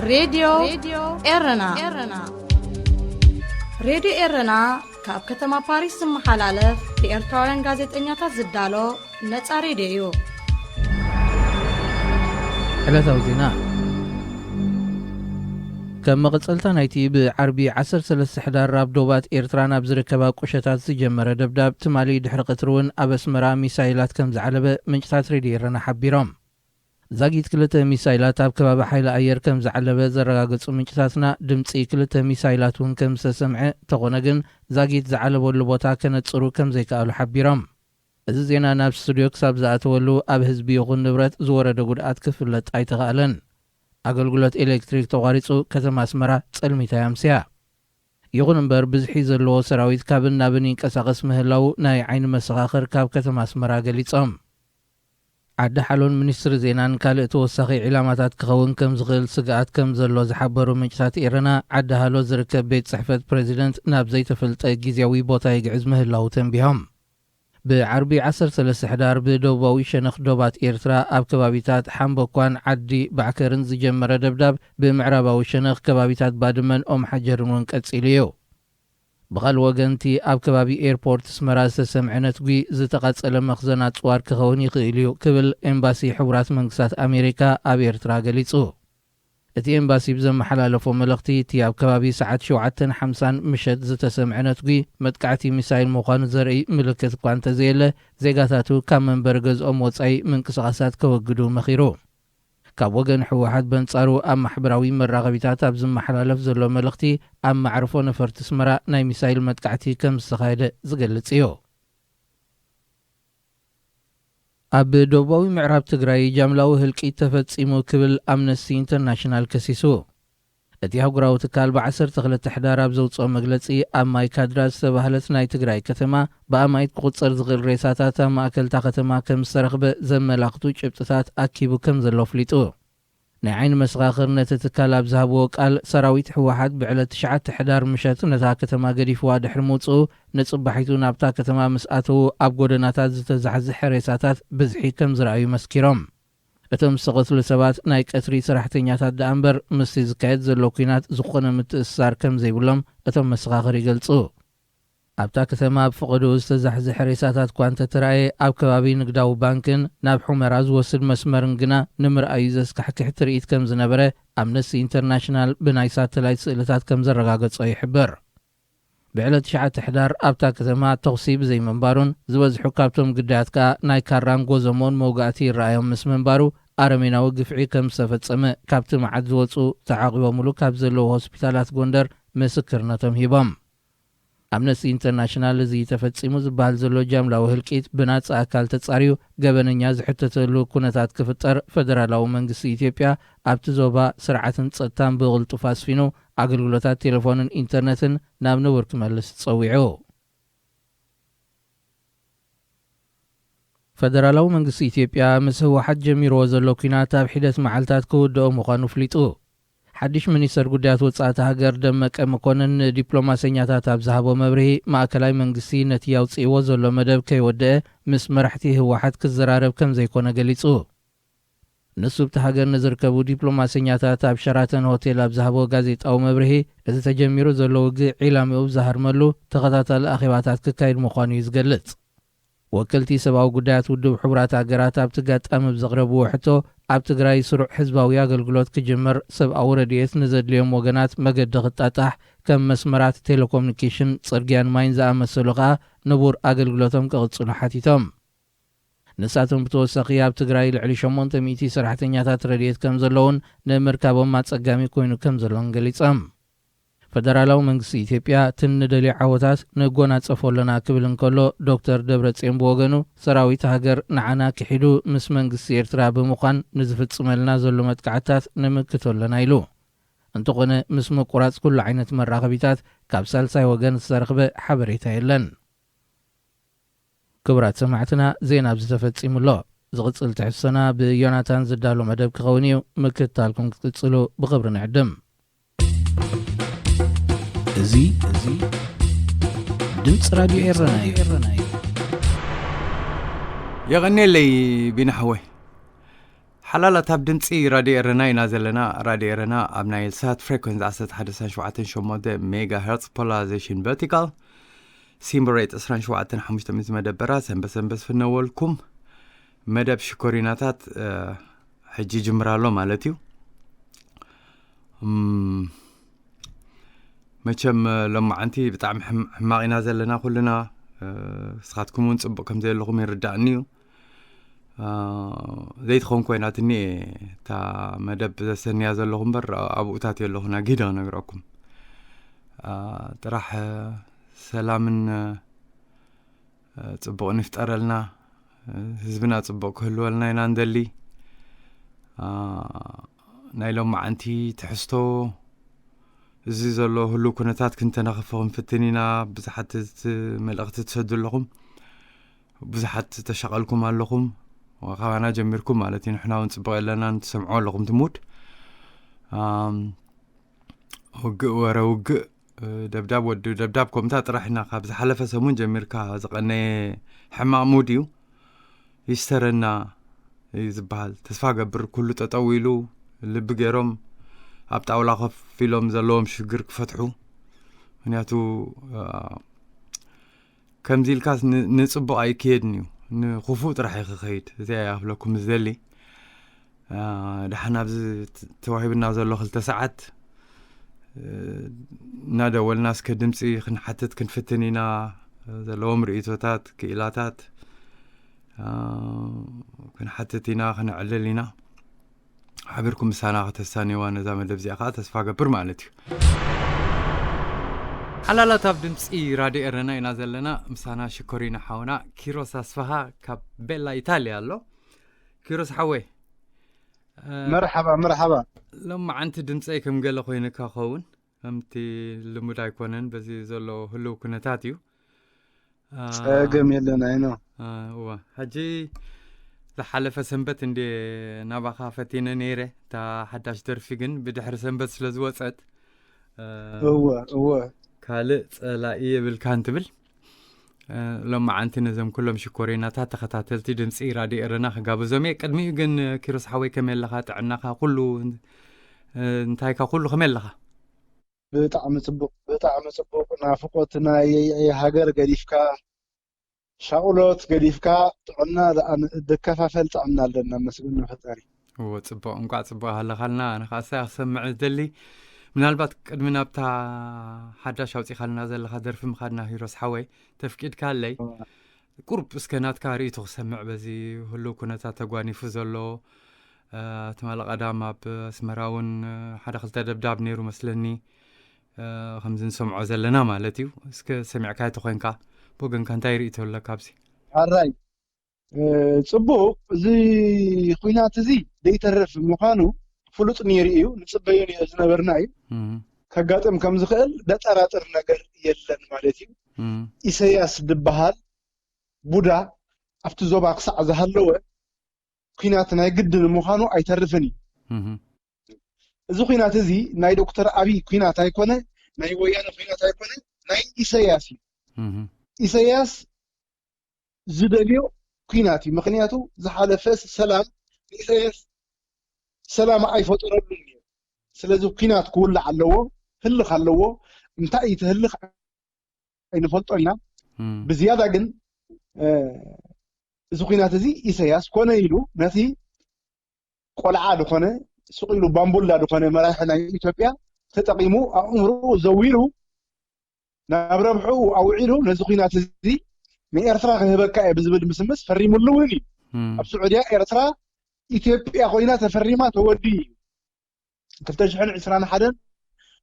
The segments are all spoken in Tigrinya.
ሬድዮ ኤረና። ሬድዮ ኤረና ካብ ከተማ ፓሪስ ዝመሓላለፍ ብኤርትራውያን ጋዜጠኛታት ዝዳሎ ነጻ ሬድዮ እዩ። ዕለታዊ ዜና። ከም መቐጸልታ ናይቲ ብዓርቢ ዓሰርተ ሰለስተ ሕዳር ኣብ ዶባት ኤርትራ ናብ ዝርከባ ቁሸታት ዝጀመረ ደብዳብ ትማሊ ድሕሪ ቀትሪ እውን ኣብ ኣስመራ ሚሳይላት ከም ዝዓለበ ምንጭታት ሬድዮ ኤረና ሓቢሮም። ዛጊት ክልተ ሚሳይላት ኣብ ከባቢ ሓይሊ ኣየር ከም ዝዓለበ ዘረጋገጹ ምንጭታትና፣ ድምጺ ክልተ ሚሳይላት እውን ከም ዝተሰምዐ፣ እንተኾነ ግን ዛጊት ዝዓለበሉ ቦታ ከነጽሩ ከም ዘይከኣሉ ሓቢሮም። እዚ ዜና ናብ ስቱድዮ ክሳብ ዝኣተወሉ ኣብ ህዝቢ ይኹን ንብረት ዝወረደ ጉድኣት ክፍለጥ ኣይተኻእለን። ኣገልግሎት ኤሌክትሪክ ተቋሪጹ፣ ከተማ ኣስመራ ጸልሚታ እያ ኣምስያ። ይኹን እምበር፣ ብዝሒ ዘለዎ ሰራዊት ካብን ናብን ይንቀሳቐስ ምህላዉ ናይ ዓይኒ መሰኻኽር ካብ ከተማ ኣስመራ ገሊጾም። ዓዲ ሓሎን ሚኒስትሪ ዜናን ካልእ ተወሳኺ ዒላማታት ክኸውን ከም ዝኽእል ስግኣት ከም ዘሎ ዝሓበሩ ምንጭታት ኤረና፣ ዓዲ ሃሎ ዝርከብ ቤት ጽሕፈት ፕሬዚደንት ናብ ዘይተፈልጠ ግዝያዊ ቦታ ይግዕዝ ምህላዉ ተንቢሆም። ብዓርቢ ዓሰርተ ሰለስተ ሕዳር ብደቡባዊ ሸነኽ ዶባት ኤርትራ ኣብ ከባቢታት ሓምበኳን ዓዲ ባዕከርን ዝጀመረ ደብዳብ፣ ብምዕራባዊ ሸነኽ ከባቢታት ባድመን ኦም ሓጀርን እውን ቀጺሉ እዩ። ብኻልእ ወገን፣ እቲ ኣብ ከባቢ ኤርፖርት ኣስመራ ዝተሰምዐ ነትጒ ዝተቓጸለ መኽዘን ኣጽዋር ክኸውን ይኽእል እዩ ክብል ኤምባሲ ሕቡራት መንግስታት ኣሜሪካ ኣብ ኤርትራ ገሊጹ። እቲ ኤምባሲ ብዘመሓላለፎ መልእኽቲ፣ እቲ ኣብ ከባቢ ሰዓት ሸውዓተን ሓምሳን ምሸት ዝተሰምዐ ነትጒ መጥቃዕቲ ሚሳይል ምዃኑ ዘርኢ ምልክት እኳ እንተዘየለ፣ ዜጋታቱ ካብ መንበሪ ገዝኦም ወጻኢ ምንቅስቓሳት ከወግዱ መኺሩ። ካብ ወገን ህወሓት በንጻሩ ኣብ ማሕበራዊ መራኸቢታት ኣብ ዝመሓላለፍ ዘሎ መልእኽቲ፣ ኣብ መዕርፎ ነፈርቲ ኣስመራ ናይ ሚሳይል መጥቃዕቲ ከም ዝተኻየደ ዝገልጽ እዩ። ኣብ ደቡባዊ ምዕራብ ትግራይ ጃምላዊ ህልቂት ተፈጺሙ ክብል ኣምነስቲ ኢንተርናሽናል ከሲሱ። እቲ ኣህጉራዊ ትካል ብዓሰርተ ክልተ ሕዳር ኣብ ዘውፅኦ መግለፂ፣ ኣብ ማይ ካድራ ዝተባህለት ናይ ትግራይ ከተማ ብኣማኢት ክቑፀር ዝኽእል ሬሳታት ኣብ ማእከልታ ከተማ ከም ዝተረኽበ ዘመላኽቱ ጭብጥታት ኣኪቡ ከም ዘሎ ኣፍሊጡ። ናይ ዓይኒ መሰኻኽር ነቲ ትካል ኣብ ዝሃብዎ ቃል፣ ሰራዊት ህወሓት ብዕለት ትሽዓተ ሕዳር ምሸት ነታ ከተማ ገዲፍዋ ድሕሪ ምውፅኡ፣ ንፅባሒቱ ናብታ ከተማ ምስ ኣተዉ ኣብ ጎደናታት ዝተዛሕዝሐ ሬሳታት ብዝሒ ከም ዝረኣዩ መስኪሮም። እቶም ዝተቐትሉ ሰባት ናይ ቀትሪ ሰራሕተኛታት ደኣ እምበር፣ ምስቲ ዝካየድ ዘሎ ኲናት ዝኾነ ምትእስሳር ከም ዘይብሎም እቶም መሰኻኽር ይገልጹ። ኣብታ ከተማ ብፈቐድኡ ዝተዛሕዝሐ ሬሳታት እኳ እንተተራእየ፣ ኣብ ከባቢ ንግዳዊ ባንክን ናብ ሑመራ ዝወስድ መስመርን ግና ንምርኣዩ ዘስካሕክሕ ትርኢት ከም ዝነበረ ኣምነስቲ ኢንተርናሽናል ብናይ ሳተላይት ስእልታት ከም ዘረጋገጾ ይሕብር። ብዕለት ትሽዓተ ሕዳር ኣብታ ከተማ ተኹሲ ብዘይምንባሩን ዝበዝሑ ካብቶም ግዳያት ከኣ ናይ ካራን ጎዘሞን መውጋእቲ ይረኣዮም ምስ ምንባሩ፣ ኣረሜናዊ ግፍዒ ከም ዝተፈጸመ ካብቲ መዓት ዝወጹ ተዓቒቦምሉ ካብ ዘለዉ ሆስፒታላት ጎንደር ምስክርነቶም ሂቦም። ኣምነስቲ ኢንተርናሽናል፣ እዚ ተፈጺሙ ዝበሃል ዘሎ ጃምላዊ ህልቂት ብናጻ ኣካል ተጻርዩ ገበነኛ ዝሕተተሉ ኩነታት ክፍጠር፣ ፈደራላዊ መንግስቲ ኢትዮጵያ ኣብቲ ዞባ ስርዓትን ጸጥታን ብቕልጡፍ ኣስፊኑ ኣገልግሎታት ቴሌፎንን ኢንተርነትን ናብ ንቡር ክመልስ ጸዊዑ። ፈደራላዊ መንግስቲ ኢትዮጵያ ምስ ህወሓት ጀሚርዎ ዘሎ ኲናት ኣብ ሒደት መዓልታት ክውድኦ ምዃኑ ኣፍሊጡ። ሓድሽ ሚኒስተር ጉዳያት ወጻኢ እታ ሃገር ደመቀ መኮንን ንዲፕሎማሰኛታት ኣብ ዝሃቦ መብርሂ፣ ማእከላይ መንግስቲ ነቲ ኣውጺእዎ ዘሎ መደብ ከይወደአ ምስ መራሕቲ ህወሓት ክዘራረብ ከም ዘይኮነ ገሊጹ። ንሱ ኣብቲ ሃገር ንዝርከቡ ዲፕሎማሰኛታት ኣብ ሸራተን ሆቴል ኣብ ዝሃቦ ጋዜጣዊ መብርሂ፣ እቲ ተጀሚሩ ዘሎ ውግእ ዒላምኡ ኣብ ዝሃርመሉ ተኸታታሊ ኣኼባታት ክካየድ ምዃኑ እዩ ዝገልጽ። ወከልቲ ሰብኣዊ ጉዳያት ውድብ ሕቡራት ሃገራት ኣብቲ ኣጋጣሚ ኣብ ዘቕረብዎ ሕቶ፣ ኣብ ትግራይ ስሩዕ ህዝባዊ ኣገልግሎት ክጅመር ሰብኣዊ ረድኤት ንዘድልዮም ወገናት መገዲ ክጣጣሕ፣ ከም መስመራት ቴሌኮሙኒኬሽን፣ ጽርግያን ማይን ዝኣመሰሉ ከኣ ንቡር ኣገልግሎቶም ክቕጽሉ ሓቲቶም። ንሳቶም ብተወሳኺ ኣብ ትግራይ ልዕሊ ሸሞንተ ሚእቲ ሰራሕተኛታት ረድኤት ከም ዘለውን ንምርካቦም ኣጸጋሚ ኮይኑ ከም ዘሎን ገሊጾም። ፈደራላዊ መንግስቲ ኢትዮጵያ፣ እቲ ንደልዮ ዓወታት ንጎናጸፎ ኣለና ክብል እንከሎ፣ ዶክተር ደብረጽዮን ብወገኑ፣ ሰራዊት ሃገር ንዓና ክሒዱ ምስ መንግስቲ ኤርትራ ብምዃን ንዝፍጽመልና ዘሎ መጥቃዕትታት ንምክቶ ኣለና ኢሉ። እንተኾነ፣ ምስ ምቁራጽ ኩሉ ዓይነት መራኸቢታት ካብ ሳልሳይ ወገን ዝተረኽበ ሓበሬታ የለን። ክቡራት ሰማዕትና፣ ዜና ኣብዚ ተፈጺሙ ኣሎ። ዝቕጽል ትሕዝቶና ብዮናታን ዝዳሎ መደብ ክኸውን እዩ። ምክትታልኩም ክትቅጽሉ ብኽብሪ ንዕድም። እዚ፣ እዚ ድምጺ ራድዮ ኤረና እዩ። የቐኔለይ ቢና ሓወይ። ሓላላት ኣብ ድምፂ ራድዮ ኤረና ኢና ዘለና። ራድዮ ኤረና ኣብ ናይል ሳት ፍሬኮንስ ዓሰርተ ሓደ ነጥቢ ሸውዓተ ሸሞንተ ሜጋ ሄርትስ፣ ፖላራይዜሽን ቨርቲካል፣ ሲምቦል ሬት ዕስራን ሸውዓተን ሓሙሽተ ሚእቲ መደበራ ሰንበት ሰንበት ዝፍነወልኩም መደብ ሽኮሪናታት፣ እ፣ ሕጂ ይጅምር ኣሎ ማለት እዩ። እም፣ መቸም፣ እ፣ ሎማዓንቲ ብጣዕሚ ሕም-፣ ሕማቕ ኢና ዘለና ኩልና። እ፣ ንስኻትኩም እውን ጽቡቕ ከም ዘለኹም ይርዳእኒ እዩ። እ፣ ዘይትኸውን ኮይናትኒ እየ እታ መደብ ዘሰንያ ዘለኹ እምበር፣ ኣብኡታት የለኹን፣ ኣጊደ ክነግረኩም። እ፣ ጥራሕ፣ እ፣ ሰላምን፣ እ፣ ጽቡቕ ንፍጠረልና፣ ህዝብና ጽቡቕ ክህልወልና ኢና እንደሊ። አ፣ ናይ ሎማዓንቲ ትሕዝቶ፣ እዚ ዘሎ ህሉው ኩነታት ክንተናኽፎ ክንፍትን ኢና። ብዙሓት ት-፣ መልእኽቲ ትሰዱ ኣለኹም፣ ብዙሓት ተሻቐልኩም ኣለኹም፣ ካባና ጀሚርኩም ማለት እዩ። ንሕና እውን ጽቡቕ የለናን ትሰምዑ ኣለኹም ትሙድ። ኣም፣ ውግእ ወረ ውግእ፣ እ፣ ደብዳብ ወዲ ደብዳብ ከምታ ጥራሕ ኢና። ካብ ዝሓለፈ ሰሙን ጀሚርካ ዝቐነየ ሕማቕ ሙድ እዩ። ይስተረና እዩ ዝበሃል። ተስፋ ገብር ኩሉ ጠጠው ኢሉ ልቢ ገይሮም ኣብ ጣውላ ኮፍ ኢሎም ዘለዎም ሽግር ክፈትሑ። ምክንያቱ፣ እ፣ ከምዚ ኢልካስ ን-፣ ንጽቡቕ ኣይክየድን እዩ፣ ንክፉእ ጥራሕ እዩ ክኸይድ። እዚ እያ ክብለኩም ዝደሊ። አ፣ ደሓን ኣብዚ ት-፣ ተዋሂብና ዘሎ ክልተ ሰዓት፣ እ፣ እናደወልና እስከ ድምፂ ክንሓትት ክንፍትን ኢና። ዘለዎም ርእይቶታት፣ ክኢላታት፣ አ፣ ክንሓትት ኢና፣ ክነዕልል ኢና። ሓቢርኩም ምሳና ከተሳንይዋ ነዛ መደብ እዚኣ ከዓ ተስፋ ገብር ማለት እዩ። ሓላላት ኣብ ድምፂ ራድዮ ኤረና ኢና ዘለና። ምሳና ሽኮሪና ሓውና ኪሮስ ኣስፋሃ ካብ ቤላ ኢታልያ ኣሎ። ኪሮስ ሓወይ፣ እ፣ መርሓባ፣ መርሓባ። ሎማዓንቲ ድምፀይ ከም ገለ ኮይኑካ ኸውን፣ ከምቲ ልሙድ ኣይኮነን፣ በዚ ዘሎ ህልው ኩነታት እዩ። እ፣ ጸገም የለን፣ ኣይኖ። እ፣ እወ። ሕጂ ዝሓለፈ ሰንበት እንዴ ናባኻ ፈቲነ ነይረ፣ እታ ሓዳሽ ደርፊ ግን ብድሕሪ ሰንበት ስለ ዝወጸት፣ እ፣ እወ፣ እወ። ካልእ ጸላኢ የብልካን ትብል። እ፣ ሎማዓንቲ ነዞም ኩሎም ሽኮሪናታት ተኸታተልቲ ድምፂ ራድዮ ኤረና ክጋብዞም እየ። ቅድሚኡ ግን፣ እ፣ ኪሮስ ሓወይ ከመይ ኣለኻ? ጥዕናኻ ኩሉ፣ እ፣ እንታይካ ኩሉ ከመይ ኣለኻ? ብጣዕሚ ጽቡቕ፣ ብጣዕሚ ጽቡቕ። ናፍቖት ናይ ሃገር ገዲፍካ፣ ሻቕሎት ገዲፍካ፣ ጥዕና ደኣ ን-፣ ደከፋፈል ጥዕና ኣለና፣ መስግን ንፈጣሪ። እዎ፣ ጽቡቕ፣ እንቋዕ ጽቡቕ ሃለኻልና። ኣነ ኸኣ እሳ ክሰምዕ ዝደሊ፣ ምናልባት ቅድሚ ናብታ ሓዳሽ ኣውጺኻልና ዘለኻ ደርፊ ምኻድና ኪሮስ ሓወይ፣ ተፍቂድካለይ፣ እዋ። ቁሩብ እስከ ናትካ ርእይቶ ክሰምዕ በዚ ህሉው ኩነታት ተጓኒፉ ዘሎ፣ እ፣ ትማሊ ቀዳም ኣብ ኣስመራ እውን፣ እ፣ ሓደ ክልተ ደብዳብ ነይሩ መስለኒ፣ እ፣ ከምዚ ንሰምዖ ዘለና ማለት እዩ። እስከ ሰሚዕካዮ ተኾይንካ፣ ብወገንካ እንታይ ርእይቶ ኣለካ ኣብዚ? ሕራይ፣ እ፣ ጽቡቕ፣ እዚ ኲናት እዚ ዘይተርፍ ምዃኑ ፍሉጥ ነይሩ እዩ፣ ንጽበዮ ነይሩ ዝነበርና እዩ። እም። ከጋጥም ከም ዝኽእል ዘጠራጥር ነገር የለን ማለት እዩ። እም። ኢሰያስ ዝበሃል ቡዳ ኣብቲ ዞባ ክሳዕ ዝሃለወ ኲናት ናይ ግድን ምዃኑ ኣይተርፍን እዩ። እም። እዚ ኲናት እዚ ናይ ዶክተር ኣብይ ኲናት ኣይኮነ፣ ናይ ወያነ ኲናት ኣይኮነ፣ ናይ ኢሰያስ እዩ። እም። ኢሰያስ ዝደልዮ ኲናት እዩ። ምኽንያቱ ዝሓለፈ ሰላም ንኢሰያስ ሰላም ኣይፈጠረሉን እዩ። ስለዚ ኲናት ክውላዕ ኣለዎ፣ ህልኽ ኣለዎ። እንታይ እዩ እቲ ህልኽ ኣይንፈልጦ ኢና። እም። ብዝያዳ ግን፣ እ፣ እዚ ኲናት እዚ ኢሰያስ ኮነ ኢሉ ነቲ ቆልዓ ዝኾነ፣ ስቕ ኢሉ ባምቡላ ዝኾነ መራሒ ናይ ኢትዮጵያ ተጠቒሙ፣ ኣእምሮኡ ዘዊሩ፣ ናብ ረብሕኡ ኣውዒሉ፣ ነዚ ኲናት እዚ ንኤርትራ ክህበካ እየ ብዝብል ምስምስ ፈሪሙሉ እውን እዩ። እም። ኣብ ስዑድያ ኤርትራ ኢትዮጵያ ኮይና ተፈሪማ ተወዲኡ እዩ። ክልተ ሽሕን ዕስራን ሓደን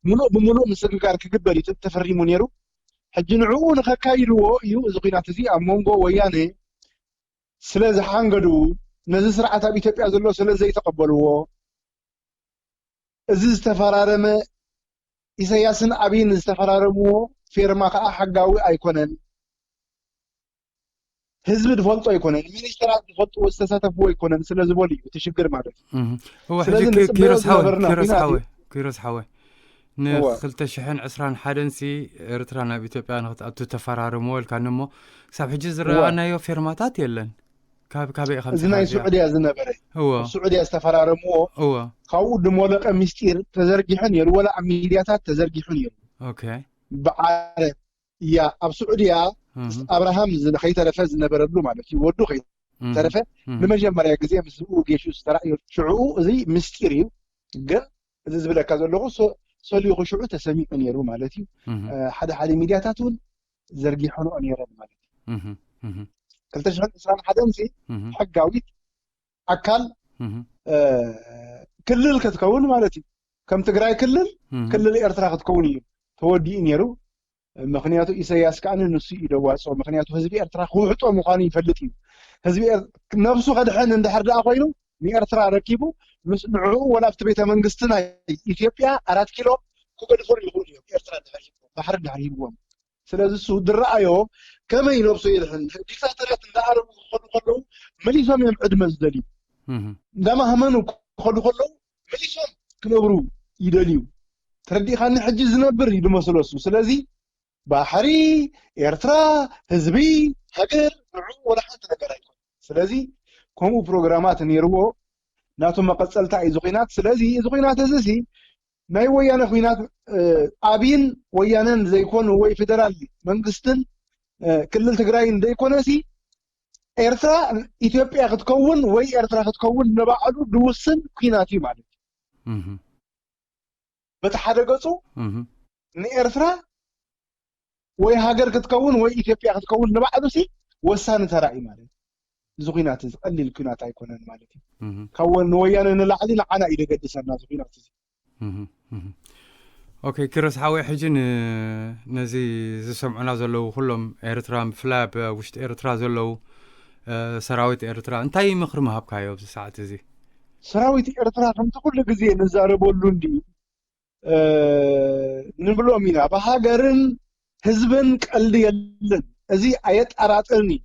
ምሉእ ብምሉእ ምስግጋር ክግበር እዩ ተፈሪሙ ነይሩ። ሕጂ ንዕኡ ንኸካይድዎ እዩ እዚ ኲናት እዚ ኣብ መንጎ ወያነ ስለ ዝሓንገዱ፣ ነዚ ስርዓት ኣብ ኢትዮጵያ ዘሎ ስለ ዘይተቐበልዎ፣ እዚ ዝተፈራረመ፣ ኢሰያስን ኣብይን ዝተፈራረምዎ ፌርማ ከዓ ሕጋዊ ኣይኮነን፣ ህዝቢ ዝፈልጦ ኣይኮነን፣ ሚኒስተራት ዝፈልጥዎ ዝተሳተፍዎ ኣይኮነን ስለ ዝበሉ እዩ እቲ ሽግር ማለት እዩ። እም። እወ፣ ስለዚ ሕጂ ኪ-፣ ንጽበዮ ኪሮስ ሓወይ፣ ዝነበርና ኪሮስ ኲናት ሓወይ፣ እዩ። ኪሮስ ሓወይ፣ እወ። ንክልተ ሽሕን ዕስራን ሓደን ሲ ኤርትራ ናብ ኢትዮጵያ ንክትኣቱ ተፈራረምዎ ኢልካኒ እሞ፣ ክሳብ ሕጂ እወ። ዝረኣናዮ ፌርማታት የለን። ካብ ካበይ ኢኻ እዚ ናይ ምስኻ እዚኣ? ስዑድያ ዝነበረ እወ ኣብ ስዑድያ ዝተፈራረምዎ እወ ካብኡ ድሞለቀ ምስጢር ተዘርጊሑ ነይሩ፣ ወላ ኣብ ሚድያታት ተዘርጊሑ ነይሩ። ኦኬ ብዓረብ እያ ኣብ ስዑድያ እህ ምስ ኣብርሃም ዝነ- ከይተረፈ ዝነበረሉ ማለት እዩ። ወዱ እህ ከይተረፈ እህ ንመጀመርያ ግዜ ምስ ዝብኡ ጌሹ ዝተራእዮ ሽዑ፣ እዚ ምስጢር እዩ። ግን እዚ ዝብለካ ዘለኹ ሰ- ሰሊኹ ሽዑ ተሰሚዑ ነይሩ ማለት እዩ። እህ እ፣ ሓደ ሓደ ሚድያታት እውን ዘርጊሐንኦ ነይረን ማለት እዩ። እህ እህ ክልተ ሽሕን ዕስራን ሓደን ሲ እህ ሕጋዊት ኣካል እህ እ፣ ክልል ክትከውን ማለት እዩ። ከም ትግራይ ክልል እህ ክልል ኤርትራ ክትከውን እዩ ተወዲኡ ነይሩ። ምክንያቱ ኢሳያስ ከዓ ንሱ እዩ ደዋፅኦ። ምክንያቱ ህዝቢ ኤርትራ ክውሕጦ ምዃኑ ይፈልጥ እዩ። ህዝቢ ኤር- ነብሱ ከድሕን እንድሕር ደኣ ኮይኑ ንኤርትራ ረኪቡ ምስ ንዕኡ ወላ ኣብቲ ቤተ መንግስቲ ናይ ኢትዮጵያ ኣራት ኪሎ ክገድፈሉ ይኽእሉ እዮም። ኤርትራ እንድሕር ሂብዎም፣ ባሕሪ እንድሕር ሂብዎም። ስለዚ እሱ ዝረኣዮ ከመይ ነብሱ የድሕን። ዲክታተራት እንዳኣረሙ ክኸዱ ከለዉ መሊሶም እዮም ዕድመ ዝደልዩ። እህ እንዳማህመኑ ክኸዱ ከለዉ መሊሶም ክነብሩ ይደልዩ። ተረዲእኻኒ? ሕጂ ዝነብር እዩ ዝመስሎ እሱ። ስለዚ ባሕሪ፣ ኤርትራ፣ ህዝቢ፣ ሃገር ንዑ ወላ ሓንቲ ነገር ኣይኮነ። ስለዚ ከምኡ ፕሮግራማት ነይርዎ። ናቱ መቐፀልታ እዩ እዚ ኹናት። ስለዚ እዚ ኹናት እዚ ሲ ናይ ወያነ ኹናት እ፣ ኣብይን ወያነን ዘይኮኑ ወይ ፌደራል መንግስትን እ፣ ክልል ትግራይን ዘይኮነ ሲ ኤርትራ ኢትዮጵያ ክትከውን ወይ ኤርትራ ክትከውን ንባዕሉ ድውስን ኹናት እዩ ማለት እዩ። እህ በቲ ሓደ ገፁ እህ ንኤርትራ ወይ ሃገር ክትከውን ወይ ኢትዮጵያ ክትከውን ንባዕሉ ሲ ወሳኒ ተራ እዩ ማለት እዩ። እዚ ኹናት እዚ ቀሊል ኹናት ኣይኮነን ማለት እዩ። እህ ካብ ወ- ንወያነ ንላዕሊ ንዓና እዩ ደገድሰና እዚ ኹናት እዚ። እህ እህ ኦኬ ኪሮስ ሓወይ፣ ሕጂ ን- ነዚ ዝሰምዑና ዘለዉ ኩሎም ኤርትራ፣ ብፍላይ ኣብ ውሽጢ ኤርትራ ዘለዉ እ፣ ሰራዊት ኤርትራ እንታይ ምኽሪ ምሃብካዮ ኣብዚ ሰዓት እዚ? ሰራዊት ኤርትራ ከምቲ ኩሉ ግዜ ንዛረበሉ እንዲ እ፣ ንብሎም ኢና፣ ብሃገርን ህዝብን ቀልዲ የለን። እዚ ኣየጠራጥርን እዩ።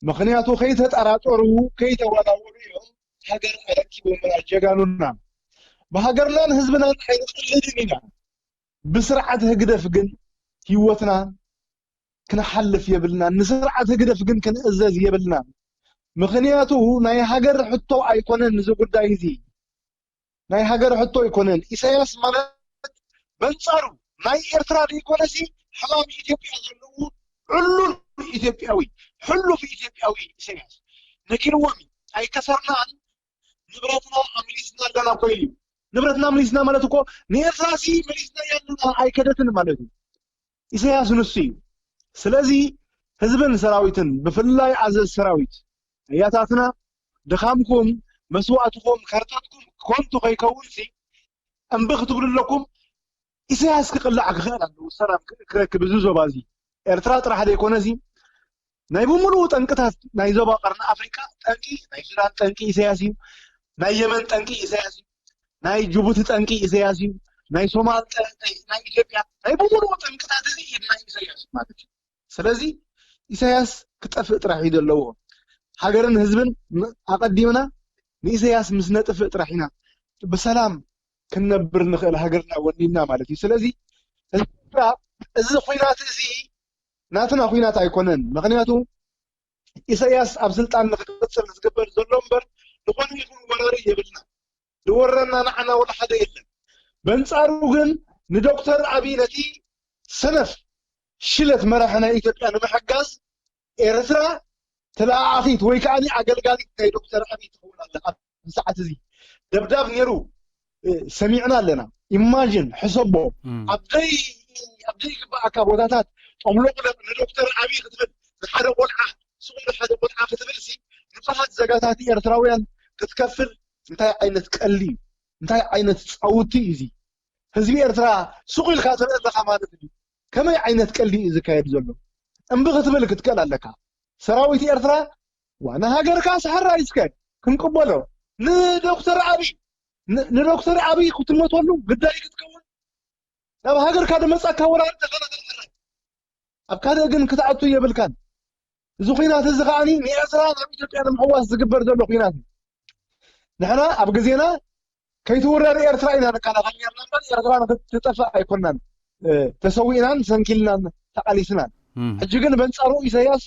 ምክንያቱ ከይተጠራጠሩ ከይተወላወሉ እዮም ሃገር ኣረኪቦምና ጀጋኑና። ብሃገርናን ህዝብናን ኣይንቐልድን ኢና። ብስርዓት ህግደፍ ግን ህይወትና ክንሓልፍ የብልናን። ንስርዓት ህግደፍ ግን ክንእዘዝ የብልናን። ምክንያቱ ናይ ሃገር ሕቶ ኣይኮነን እዚ ጉዳይ እዚ። ናይ ሃገር ሕቶ ኣይኮነን። ኢሳያስ ማለት በንጻሩ ናይ ኤርትራ ዘይኮነሲ ሕማም ኢትዮጵያ ዘለዎ ዕሉል ኢትዮጵያዊ፣ ሕሉፍ ኢትዮጵያዊ ኢሳያስ ነጊርዎም እዩ። ኣይከሰርናን፣ ንብረትና ኣምሊስና ኣለና እኮ ኢሉ እዩ። ንብረትና ኣምሊስና ማለት እኮ ንኤርትራ ሲ መሊስና ኣለና ኣይከደትን ማለት እዩ። ኢሳያስ ንሱ እዩ። ስለዚ ህዝብን ሰራዊትን ብፍላይ ኣዘዝ ሰራዊት ኣያታትና ድኻምኩም መስዋእትኩም ከርተትኩም ከንቱ ከይከውንሲ እምቢ ክትብሉ ኣለኩም። ኢሳያስ ክቕላዕ ክኽእል ኣለዎ ሰላም ክረክብ እዚ ዞባ እዚ ኤርትራ ጥራሕ ዘይኮነ እዚ ናይ ብምሉኡ ጠንቅታት ናይ ዞባ ቀርኒ ኣፍሪቃ ጠንቂ ናይ ሱዳን ጠንቂ ኢሳያስ እዩ። ናይ የመን ጠንቂ ኢሳያስ እዩ። ናይ ጅቡቲ ጠንቂ ኢሳያስ እዩ። ናይ ሶማል ጠንቂ ናይ ኢትዮጵያ ናይ ብምሉኡ ጠንቅታት እዚ ኢድ ናይ ኢሳያስ እዩ ማለት እዩ። ስለዚ ኢሳያስ ክጠፍእ ጥራሕ እዩ ዘለዎ። ሃገርን ህዝብን ኣቐዲምና ንኢሳያስ ምስ ነጥፍእ ጥራሕ ኢና ብሰላም ክንነብር ንኽእል ሃገርና ወኒንና ማለት እዩ። ስለዚ ህዝብና እዚ ኹናት እዚ ናትና ኹናት ኣይኮነን። ምኽንያቱ ኢሳያስ ኣብ ስልጣን ንክቅፅል ዝግበር ዘሎ እምበር ዝኾነ ይኹን ወራሪ የብልና። ዝወረና ንዓና ወላ ሓደ የለን። በንፃሩ ግን ንዶክተር ኣብይ ነቲ ሰነፍ ሽለት መራሒ ናይ ኢትዮጵያ ንምሕጋዝ ኤርትራ ተለኣኣኺት ወይ ከዓ ኣገልጋሊት ናይ ዶክተር ኣብይ ትኸውን ኣላ። ኣብዚ ሰዓት እዚ ደብዳብ ነይሩ ሰሚዕና ኣለና። ኢማጂን ሕሰቦ ኣብ ዘይግባኣካ ቦታታት ጠምሎቅለቅ ንዶክተር ኣብይ ክትብል ንሓደ ቆልዓ ስቕ ኢሉ ሓደ ቆልዓ ክትብል ሲ ንብዙሓት ዘጋታት ኤርትራውያን ክትከፍል እንታይ ዓይነት ቀሊ እዩ? እንታይ ዓይነት ፃውቲ እዩ እዚ? ህዝቢ ኤርትራ ስቕ ኢልካ ትርኢ ኣለኻ ማለት እዩ። ከመይ ዓይነት ቀልዲ እዩ ዝካየድ ዘሎ? እምቢ ክትብል ክትክእል ኣለካ። ሰራዊት ኤርትራ ዋና ሃገርካ ሰሓራ እዩ ዝካየድ ክንቅበሎ ንዶክተር ኣብይ ንዶክተር ኣብይ ክትመተሉ ግዳይ ክትከውን ናብ ሃገርካ ደመፃካ ወራሪ ተኸላኸል ሕራይ ኣብ ካልእ ግን ክትኣቱ የብልካን። እዚ ኹናት እዚ ከዓኒ ንኤርትራ ናብ ኢትዮጵያ ንምሕዋስ ዝግበር ዘሎ ኹናት እዩ። ንሕና ኣብ ግዜና ከይትውረር ኤርትራ ኢና ንከላኸል ነርና እምበር ኤርትራ ንክትጠፍእ ኣይኮናን ተሰዊእናን ሰንኪልናን ተቃሊስናን። ሕጂ ግን በንፃሩ ኢሳያስ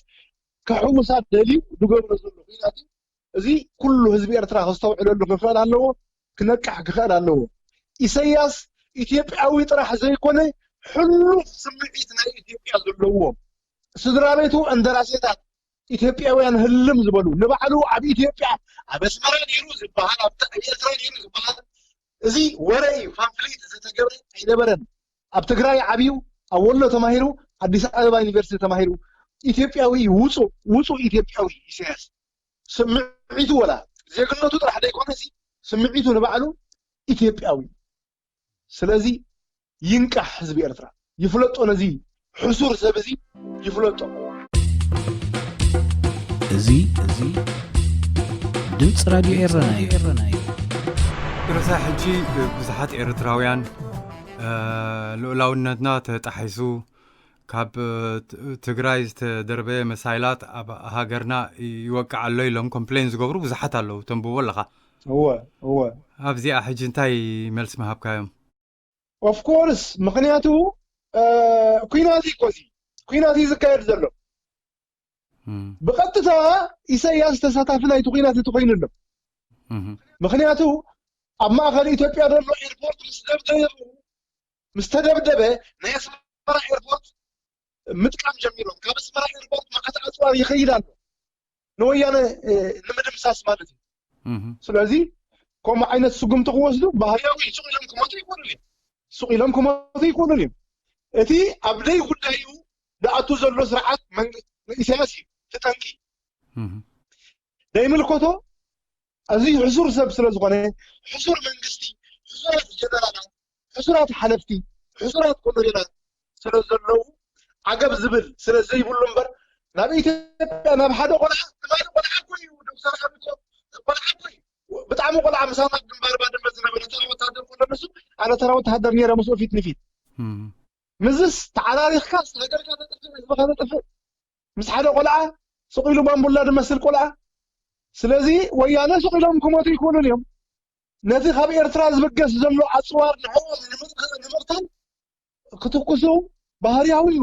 ከሕውሳ ደልዩ ዝገብሮ ዘሎ ኩናት እዩ። እዚ ኩሉ ህዝቢ ኤርትራ ከስተውዕለሉ ክኽእል ኣለዎ፣ ክነቅሕ ክኽእል ኣለዎ። ኢሳያስ ኢትዮጵያዊ ጥራሕ ዘይኮነ፣ ሕሉፍ ስምዒት ናይ ኢትዮጵያ ዘለዎ፣ ስድራ ቤቱ እንደራሴታት ኢትዮጵያውያን ህልም ዝበሉ፣ ንባዕሉ ኣብ ኢትዮጵያ፣ ኣብ ኣስመራ ነይሩ ዝበሃል፣ ኣብ ኤርትራ ነይሩ ዝበሃል፣ እዚ ወረ እዩ። ፓምፍሌት ዝተገብረ ኣይነበረን። ኣብ ትግራይ ዓብዩ፣ ኣብ ወሎ ተማሂሩ፣ ኣዲስ ኣበባ ዩኒቨርሲቲ ተማሂሩ፣ ኢትዮጵያዊ እዩ። ውፁእ ውፁእ ኢትዮጵያዊ ኢሳያስ። ስምዒቱ፣ ወላ ዜግነቱ ጥራሕ ዘይኮነሲ፣ ስምዒቱ ንባዕሉ ኢትዮጵያዊ። ስለዚ ይንቃሕ ህዝቢ ኤርትራ፣ ይፍለጦ፣ ነዚ ሕሱር ሰብ እዚ ይፍለጦ። እዚ እዚ ድምፂ ራድዮ ኤረና እዩ። ኤረና እዩ። ርእሳ ሕጂ ብዙሓት ኤርትራውያን፣ እ፣ ልኡላውነትና ተጣሒሱ፣ ካብ፣ እ፣ ት-፣ ትግራይ ዝተደርበየ መሳይላት ኣብ ሃገርና ይወቅዕ ኣሎ ኢሎም ኮምፕሌን ዝገብሩ ብዙሓት ኣለዉ። ተንብቦ ኣለኻ። እወ፣ እወ። ኣብዚኣ ሕጂ እንታይ መልሲ ምሃብካዮም? ኦፍኮርስ፣ ምኽንያቱ፣ እ፣ ኩናት እዩ እኮ እዚ። ኩናት እዩ ዝካየድ ዘሎ። እም፣ ብቐጥታ ኢሳያስ ተሳታፊ ናይቲ ኩናት እቲ ኮይኑ ኣሎ። እም፣ ምኽንያቱ ኣብ ማእኸል ኢትዮጵያ ዘሎ ኤርፖርት ምስ ደብደቡ፣ ምስ ተደብደበ፣ ናይ ኣስመራ ኤርፖርት ምጥቃም ጀሚሮም። ካብ ኣስመራ ኤርፖርት መዓት ኣፅዋር ይኸይድ ኣሎ፣ ንወያነ፣ እ፣ ንምድምሳስ ማለት እዩ። እም፣ ስለዚ ከምኡ ዓይነት ስጉምቲ ክወስዱ ባህርያዊ እዩ። ሱቕ ኢሎም ክመቱ ይኽእሉ እዮም። ሱቕ ኢሎም ክመቱ ይኽእሉ እዮም። እቲ ኣብ ደይ ጉዳዩ ዝኣቱ ዘሎ ስርዓት መንግ-፣ ኢሳያስ እዩ። እቲ ጠንቂ እም፣ ዘይምልከቶ፣ እዚ ሕሱር ሰብ ስለ ዝኾነ፣ ሕሱር መንግስቲ፣ ሕሱራት ጀነራላት፣ ሕሱራት ሓለፍቲ፣ ሕሱራት ኮሎኔላት ስለ ዘለዉ፣ ዓገብ ዝብል ስለ ዘይብሉ እምበር፣ ናብ ኢትዮጵያ፣ ናብ ሓደ ቆልዓ፣ ትማሊ ቆልዓ እኮ እዩ፣ ዶክተር ኣብይ እኮ ቆልዓ እኮ እዩ። ብጣዕሚ ቆልዓ፣ ምሳና ግንባር ባድመ ዝነበረ ተራ ወታደር እኮ ኣሎ ንሱ። ኣነ ተራ ወታደር ነይረ ምስኡ ፊት ንፊት። እም፣ ምስስ ተዓራሪኽካ ሃገርካ ተጥፍእ፣ ህዝብኻ ተጥፍእ። ምስ ሓደ ቆልዓ፣ ስቕ ኢሉ ባምቡላ ዝመስል ቆልዓ። ስለዚ ወያነ ስቕ ኢሎም ክሞቱ ይኽእሉን እዮም። ነቲ ካብ ኤርትራ ዝብገስ ዘሎ ኣፅዋር ንዕኦም ንምቕ-፣ ንምቕታል ክትኩሱ ባህርያዊ እዩ።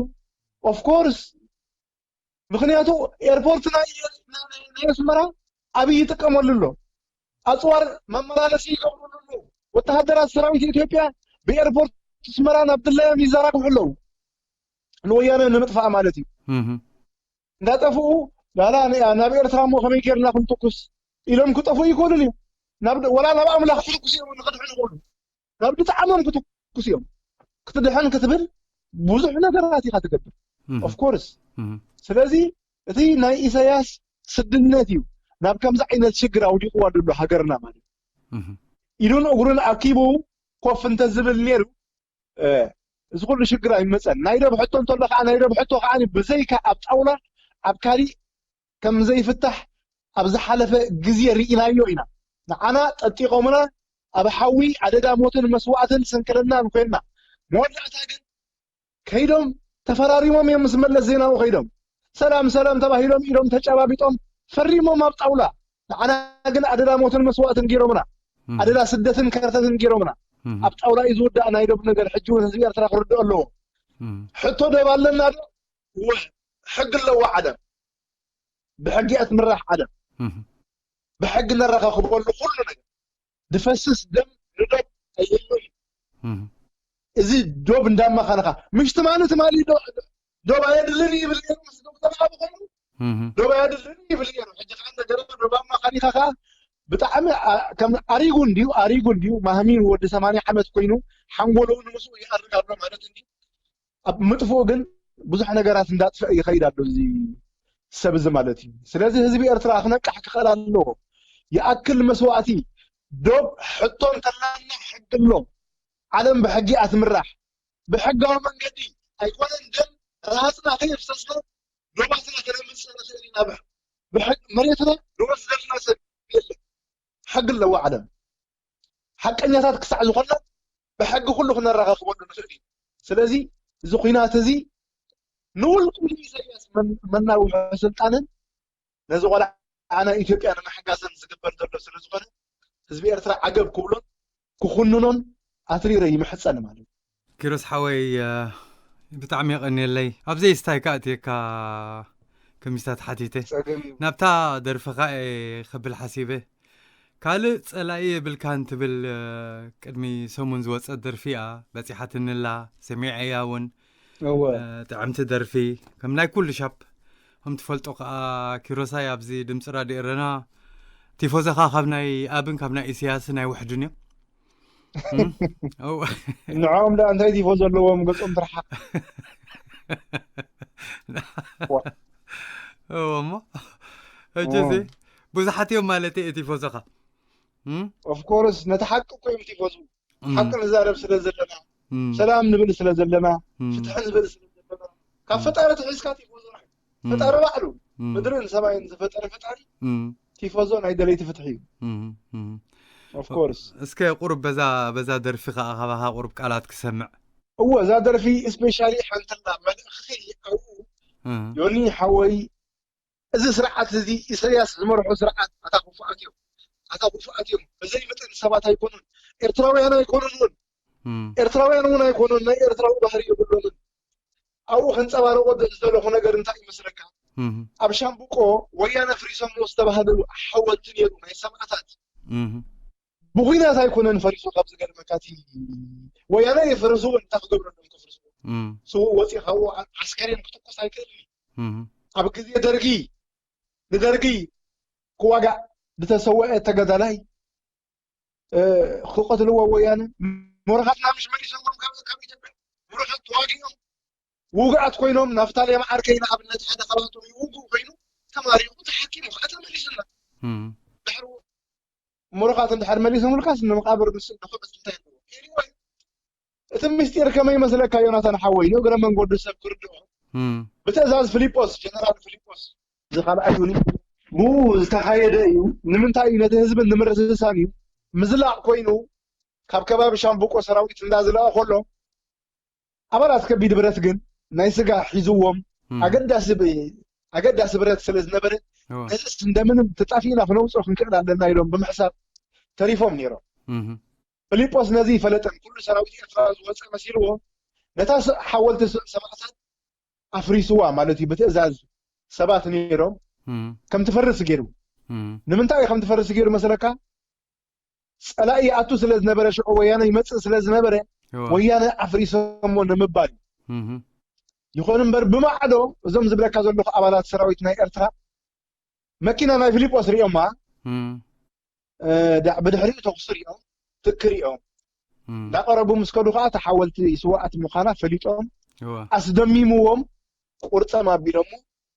ኦፍኮርስ፣ ምኽንያቱ ኤርፖርት ናይ፣ ናይ፣ ናይ ኣስመራ ኣብይ ይጥቀመሉ ኣሎ። ኣፅዋር መመላለሲ ይገብሩሉ ኣለዉ። ወተሃደራት ሰራዊት ኢትዮጵያ ብኤርፖርት ኣስመራ ናብ ድላዮም ይዘራግሑ ኣለዉ። ንወያነ ንምጥፋእ ማለት እዩ። እም፣ እንዳጠፍኡ፣ ላላ ን-፣ ናብ ኤርትራ እሞ ከመይ ጌርና ክንትኩስ ኢሎም ክጠፍኡ ይኽእሉን እዮም። ናብ ድ-፣ ወላ ናብ ኣምላኽ ክትኩስ እዮም ንኽድሕኑ ይኽእሉ። ናብ ድጣዕሞም ክትኩስ እዮም። ክትድሕን ክትብል ብዙሕ ነገራት ኢኻ ትገብር። እም፣ ኦፍኮርስ። እም፣ ስለዚ እቲ ናይ ኢሳያስ ስድነት እዩ ናብ ከምዚ ዓይነት ሽግር ኣውዲቕዋ ዘሎ ሃገርና ማለት እዩ። እም፣ ኢዱን እግሩን ኣኪቡ ኮፍ እንተዝብል ነይሩ፣ እ፣ እዚ ኩሉ ሽግር ኣይመፀን። ናይ ዶብ ሕቶ እንተሎ ከዓ፣ ናይ ዶብ ሕቶ ከዓ ብዘይካ ኣብ ጣውላ ኣብ ካሊእ ከም ዘይፍታሕ ኣብ ዝሓለፈ ግዜ ርኢናዮ ኢና። ንዓና ጠጢቖምና፣ ኣብ ሓዊ ኣደዳ ሞትን መስዋእትን ስንክልናን ኮይንና። መወዳእታ ግን ከይዶም ተፈራሪሞም እዮም ምስ መለስ ዜናዊ ከይዶም። ሰላም ሰላም ተባሂሎም ኢዶም ተጨባቢጦም ፈሪሞም ኣብ ጣውላ። ንዓና ግን ኣደዳ ሞትን መስዋእትን ገይሮምና። እም፣ ኣደዳ ስደትን ከርተትን ገይሮምና። እም፣ ኣብ ጣውላ እዩ ዝውዳእ ናይ ዶብ ነገር። ሕጂ እውን ህዝቢ ኤርትራ ክርድኦ ኣለዎ። እም፣ ሕቶ ዶብ ኣለና ዶ? እወ፣ ሕጊ ኣለዎ ዓለም። ብሕጊ እያ ትምራሕ ዓለም። እም፣ ብሕጊ ነረኻኽበሉ ኩሉ ነገር። ዝፈስስ ደም ንዶብ ኣየሎ እዩ። እም፣ እዚ ዶብ እንዳማኻንኻ፣ ምሽ ትማሊ፣ ትማሊ ዶ-፣ ዶብ ኣየድልን ይብል ነይሩ ምስ ዶክተር ኣቢ ኮይኑ፣ እም፣ ዶብ ኣየድልን ይብል ነይሩ። ሕጂ ከዓ እንደገና ዶብ ኣማኻኒኻ ከዓ ብጣዕሚ ኣ-፣ ከም ኣሪጉ እንድዩ፣ ኣሪጉ እንድዩ። ማህሚን ወዲ ሰማንያ ዓመት ኮይኑ ሓንጎሉ እውን ምስኡ ይኣርግ ኣሎ ማለት እንድዩ። ኣብ ምጥፍኡ ግን ብዙሕ ነገራት እንዳጥፍአ ይኸይድ ኣሎ እዚ ሰብ እዚ ማለት እዩ። ስለዚ ህዝቢ ኤርትራ ክነቅሕ ክኽእል ኣለዎ። ይኣክል መስዋእቲ፣ ዶብ ሕቶ እንተላና ሕጊ ኣሎ። ዓለም ብሕጊ እያ ትምራሕ። ብሕጋዊ መንገዲ ኣይኮነን ደም ረሃፅና ከየፍሰስና ዶባትና ከነምፅእ ንኽእል ኢና። ብሕ-፣ ብሕግ-፣ መሬትና ዝወስደልና ሰብ የለን። ሕጊ ኣለዎ ዓለም። ሓቀኛታት ክሳዕ ዝኾንና ብሕጊ ኩሉ ክነረኻኽበሉ ንኽእል እዩ። ስለዚ እዚ ኲናት እዚ ንውልቁ ንኢሳያስ መን-፣ መናውሒ ስልጣንን ነዚ ቆልዓ ናይ ኢትዮጵያ ንምሕጋዝን ዝግበር ዘሎ ስለ ዝኾነ፣ ህዝቢ ኤርትራ ዓገብ ክብሎን ክኹንኖን ኣትሪረ ይምሕጸን ማለት እዩ። ኪሮስ ሓወይ፣ እ፣ ብጣዕሚ የቐንየለይ። ኣብ ዘይስታይ ከኣትየካ ከምስታ ተሓቲተ ጸገም እዩ። ናብታ ደርፍኻ እየ ከብል ሓሲበ። ካልእ ጸላኢ የብልካን ትብል እ፣ ቅድሚ ሰሙን ዝወጸት ደርፊ እያ። በጺሓትንላ፣ ሰሚዐያ እውን። እወ እ፣ ጥዕምቲ ደርፊ፣ ከም ናይ ኩሉ ሻፕ። ከም ትፈልጦ ከኣ፣ ኪሮሳይ፣ ኣብዚ ድምፂ ራድዮ ኤረና ቲፎዘኻ ካብ ናይ ኣብን ካብ ናይ ኢሳያስን ኣይውሕዱን እዮም። እም? እው። ንዕኦም ደኣ እንታይ ቲፎ ዘለዎም፣ ገጾም ትርሓቕ። እዎ እሞ፣ ሕጂ እዚ ብዙሓት እዮም ማለት እየ ቲፎዘኻ። እም? ኦፍኮርስ ነቲ ሓቂ እኮ እዮም ቲፎዙ። እም። ሓቂ ንዛረብ ስለ ዘለና፣ እም። ሰላም ንብል ስለ ዘለና፣ እም። ፍትሒ ንብል ስለ ዘለና፣ ካብ ፈጣሪ ትሒዝካ ቲፎዞ ናይ እም። ፈጣሪ ባዕሉ፣ እም። ምድርን ሰማይን ዝፈጠረ ፈጣሪ እም። ቲፎዞ ናይ ደለይቲ ፍትሒ እዩ። እም። እም። ኦፍኮርስ እስከ ቁሩብ በዛ በዛ ደርፊ ከኣ ካባኻ ቁሩብ ቃላት ክሰምዕ። እወ፣ እዛ ደርፊ ስፔሻሊ ሓንትና መልእኽቲ ኣብኡ እም። ዮኒ ሓወይ፣ እዚ ስርዓት እዚ ኢሳያስ ዝመርሖ ስርዓት ኣታ ክፉኣት እዮም፣ ኣታ ክፉኣት እዮም። በዘይ መጠን ሰባት ኣይኮኑን፣ ኤርትራውያን ኣይኮኑን እውን፣ እም። ኤርትራውያን እውን ኣይኮኑን፣ ናይ ኤርትራዊ ባህሪ የብሎምን። ኣብኡ ከንጸባረቆ ዝደለኹ ነገር እንታይ ይመስለካ? እም። ኣብ ሻምብቆ ወያነ ፍሪሶም ዝተባህሉ ሓወልቲ ነይሩ ናይ ሰማእታት። እም። ብኩናት ኣይኮነን ፈሪሱ፣ ካብ ዝገርመካ እቲ ወያነ የፍርስዎ፣ እንታይ ክገብረሎም ከፍርስዎ? እም። ስውእ ወፂኡ ካብኡ ዓ- ዓስከሬን ክትኩስ ኣይክእልን እዩ። እም። ኣብ ግዜ ደርጊ ንደርጊ ክዋጋእ ዝተሰወአ ተጋዳላይ እ፣ ክቐትልዎ ወያነ፣ ሞርኻትና ምሽ መሊሶምዎም ካብ ካብ ኢትዮጵያ ሞርኻት ተዋጊኦም ውግኣት ኮይኖም፣ ናፍታሌም ዓርከይ ንኣብነት ሓደ ካብኣቶም ይውግኡ ኮይኑ ተማሪቑ ተሓኪሙ ከዓ ተመሊሱና። እም። ድሕሪ ሞርኻት እንድሕር መሊሶምልካስ ንመቃብር ምስ ንኽዕስ እንታይ ኣለዎ? ኤኒወይ፣ እቲ ምስጢር ከመይ ይመስለካ ዮናታን ሓወይ? ንእግረ መንገዱ ሰብ ክርድኦ እም። ብትእዛዝ ፊሊጶስ፣ ጀነራል ፊሊጶስ፣ እዚ ካልኣይ ዩኒት ብኡ ዝተኻየደ እዩ። ንምንታይ እዩ? ነቲ ህዝቢ ንምርትሳን እዩ። ምዝላቕ ኮይኑ ካብ ከባቢ ሻምብቆ ሰራዊት እንዳዝለቐ ከሎ ኣባላት ከቢድ ብረት ግን ናይ ስጋ ሒዝዎም እም። ኣገዳሲ ብ- ኣገዳሲ ብረት ስለ ዝነበረ እወ። ነዚስ እንደምንም ተጣፊእና ክነውፅኦ ክንክእል ኣለና ኢሎም ብምሕሳብ ተሪፎም ነይሮም። እም። ፊሊጶስ ነዚ ይፈለጠን ኩሉ ሰራዊት ኤርትራ ዝወፀ መሲልዎ ነታ ስ- ሓወልቲ ስ- ሰማእታት ኣፍሪስዋ ማለት እዩ። ብትእዛዝ ሰባት ነይሮም እም። ከም ትፈርስ ገይሩ። እም። ንምንታይ እዩ ከም ትፈርስ ገይሩ መስለካ? ፀላኢ ይኣቱ ስለ ዝነበረ፣ ሽዑ ወያነ ይመፅእ ስለ ዝነበረ እወ። ወያነ ኣፍሪሶሞ ንምባል እዩ። እም። ይኹን እምበር ብማዕዶ እዞም ዝብለካ ዘለኹ ኣባላት ሰራዊት ናይ ኤርትራ መኪና ናይ ፊሊጶስ ሪኦማ እም። እ፣ ዳ- ብድሕሪኡ ተኩሲ ሪኦም ትክ ሪኦም እም። እንዳቀረቡ ምስ ከዱ ከዓ ተሓወልቲ ስዋኣት ምዃና ፈሊጦም እወ። ኣስደሚምዎም ቁርፀም ኣቢሎሞ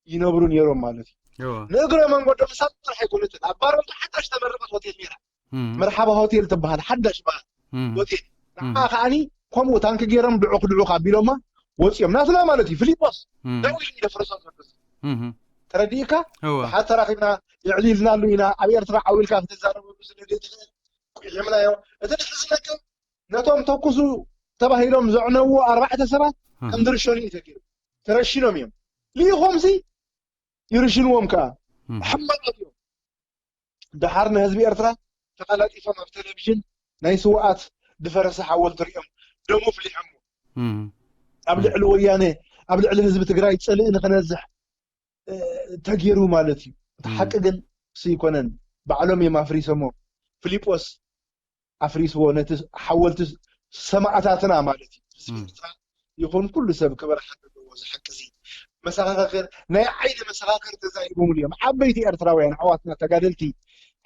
ይነብሩ ነይሮም ማለት እዩ። እወ። ንእግረ መንገዶም ሳብ ጥራሕ ኣይኮነትን ኣብ ባረንቱ ሓዳሽ ተመረቀት ሆቴል ነይራ እም። መርሓባ ሆቴል ትበሃል ሓዳሽ በሃል እም። ሆቴል እም። ንዓ ከዓኒ ከምኡ ታንኪ ገይሮም ድዑክ ድዑክ ኣቢሎማ ወፂኦም ናትና ማለት እዩ። ፊሊጶስ እም። ደው ኢሉ ይደፍረሶ ዘሎ እም። ተረዲእካ እወ። ብሓድ ተራኺብና የዕሊልናሉ ኢና ኣብ ኤርትራ ዓው ኢልካ ክትዛረበሉ ስለ ዘይትኽእል ቁሒምናዮ። እቲ ድሕሪ ዝለቅም ነቶም ተኩሱ ተባሂሎም ዘዕነውዎ ኣርባዕተ ሰባት እም። ከም ዝርሸኑ እዩ ተገይሩ። ተረሺኖም እዮም። ልኢኾምሲ ይርሽንዎም ከዓ እም። ሕማቃት እዮም። ደሓር ንህዝቢ ኤርትራ ተቀላጢፎም ኣብ ቴሌቪዥን ናይ ስውኣት ድፈረሰ ሓወልቲ ሪኦም ደሙ ፍሊሖም እም። ኣብ ልዕሊ ወያነ ኣብ ልዕሊ ህዝቢ ትግራይ ፅልኢ ንክነዝሕ እ፣ ተገይሩ ማለት እዩ። እቲ እም። ሓቂ ግን እሱ ይኮነን። ባዕሎም እዮም ኣፍሪሶሞ። ፊሊጶስ ኣፍሪስዎ ነቲ ሓወልቲ ሰማእታትና ማለት እዩ። ህዝቢ እም። ኤርትራ ይኹን ኩሉ ሰብ ክበርሓ ዘለዎ እዚ ሓቂ እዚ መሰኻኽር ናይ ዓይኒ መሰኻኽር ተዛሂቦምሉ እዮም። ዓበይቲ ኤርትራውያን ኣሕዋትና ተጋደልቲ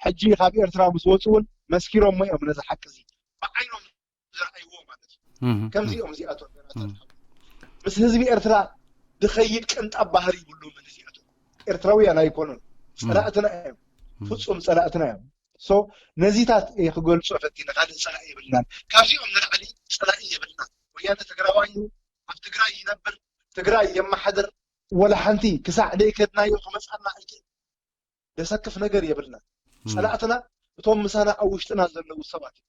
ሕጂ ካብ ኤርትራ ምስ ወፁ እውን መስኪሮሞ እዮም ነዚ ሓቂ እዚ ብዓይኖም ዝረኣይዎ ማለት እዩ። እም። ከምዚኦም እዚኣቶም ገናታት ምስ ህዝቢ ኤርትራ ዝኸይድ ቅንጣብ ባህሪ ይብሉምን እዚኣቶም ኤርትራውያን ኣይኮኑን። ፀላእትና እዮም። ፍፁም ፀላእትና እዮም። ሶ ነዚታት እየ ክገልፆ ፈቲነ። ካልእ ፀላኢ የብልናን። ካብዚኦም ንላዕሊ ፀላኢ የብልናን። ወያነ ትግራዋይ እዩ። ኣብ ትግራይ ይነብር፣ ትግራይ የመሓድር። ወላ ሓንቲ ክሳዕ ደይከድናዮ ክመፃና ኣይክእል። ደሰክፍ ነገር የብልናን። ፀላእትና እቶም ምሳና ኣብ ውሽጥና ዘለዉ ሰባት እዮም።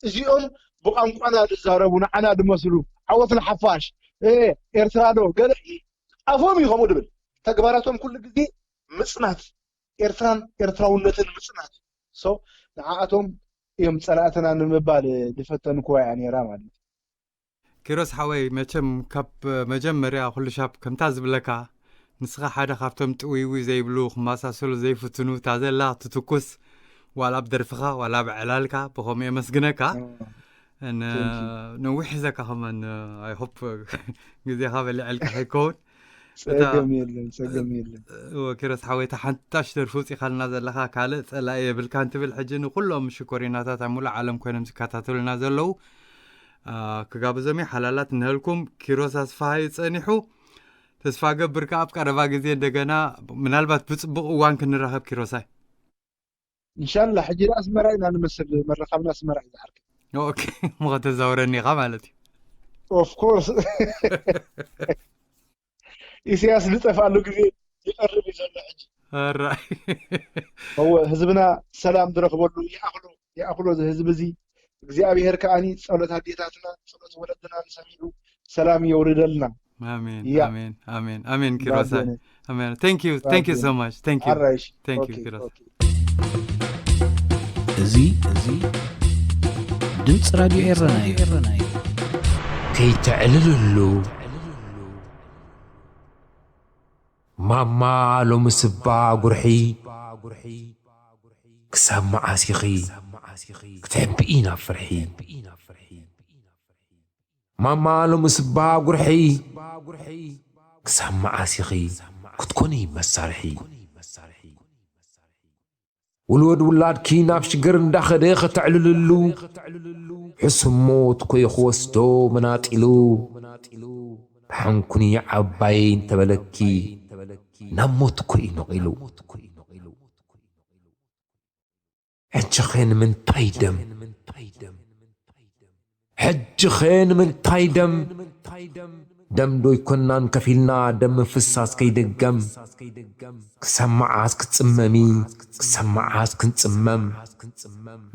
እዚኦም ብቋንቋና ዝዛረቡ ንዓና ዝመስሉ ዓወት ንሓፋሽ እ፣ ኤርትራ ዶ ገለ ኣፎም እዩ ከምኡ ድብል። ተግባራቶም ኩሉ ግዜ ምፅናት ኤርትራን ኤርትራውነትን ምፅናት። ሶ ንዓኣቶም እዮም ፀላእትና ንምባል ዝፈተንኩዋ እያ ነይራ ማለት እዩ። ኪሮስ ሓወይ፣ መቸም ካብ መጀመርያ ኩሉ ሻብ ከምታ ዝብለካ ንስኻ ሓደ ካብቶም ጥውይዊ ዘይብሉ ክመሳሰሉ ዘይፍትኑ እታ ዘላ ትትኩስ ዋላ ኣብ ደርፍኻ ዋላ ኣብ ዕላልካ ብኸምኡ የመስግነካ። ነዊሕ ሒዘካ ከማን ኣይሆፕ ግዜኻ በሊዐልካ ከይከውን። ጸገም የለን ጸገም የለን። ወኪሮስ ሓወይታ ሓንታሽ ደርፊ ውፂኻልና ዘለኻ ካልእ ጸላኢ የብልካን ትብል ሕጂ ንኩሎም ሽኮሪናታት ኣብ ሙሉእ ዓለም ኮይኖም ዝከታተሉና ዘለዉ ክጋብዞም ሓላላት እንሀልኩም። ኪሮስ ኣስፋሃይ ጸኒሑ ተስፋ ገብር ከኣ ኣብ ቀረባ ግዜ እንደገና ምናልባት ብጽቡቕ እዋን ክንራኸብ ኪሮሳይ። እንሻላ ሕጂ ኣስመራ ኢና ንመስል መረኻብና ኣስመራ እዩ ዝዓርክ። ኦኬ እሞ ከተዛውረኒ ኢኻ ማለት እዩ። ኦፍኮርስ ኢሳያስ ዝጠፍኣሉ ግዜ ይቐርብ እዩ ዘሎ ሕጂ። ራይ እወ ህዝብና ሰላም ዝረኽበሉ ይኣኽሎ ይኣኽሎ እዚ ህዝቢ እዚ እግዚኣብሔር ከዓኒ ጸሎት ኣዴታትና ጸሎት ወለድና ንሰሚዑ ሰላም የውርደልና። ኣሜን ኣሜን ኣሜን ኣሜን። ኪሮሳይ ኣሜን። Thank you thank you so much thank you ኣራይሽ thank you ኪሮስ። እዚ እዚ ድምፂ ራዲዮ ኤረና እዩ። ከይተዕልልሉ ማማ ሎሚ ስባ ጉርሒ ክሳብ መዓስ ኢኺ ክትሕብኢ ናብ ፍርሒ? ማማ ሎሚ ስባ ጉርሒ ክሳብ መዓስ ኢኺ ክትኮኒ መሳርሒ? ውልወድ ውላድኪ ናብ ሽግር እንዳኸደ ከተዕልልሉ ሕስሞ ትኮይ ክወስዶ መናጢሉ ሓንኩኒ ዓባይ እንተበለኪ ናብ ሞት ኮይ ነቒሉ። ሕጂ ኸ ንምንታይ ደም ሕጂ ኸ ንምንታይ ደም ደም ዶ ይኮናን ከፊልና ደም ምፍሳስ ከይደገም ክሳብ መዓስ ክትጽመሚ ክሳብ መዓስ ክንጽመም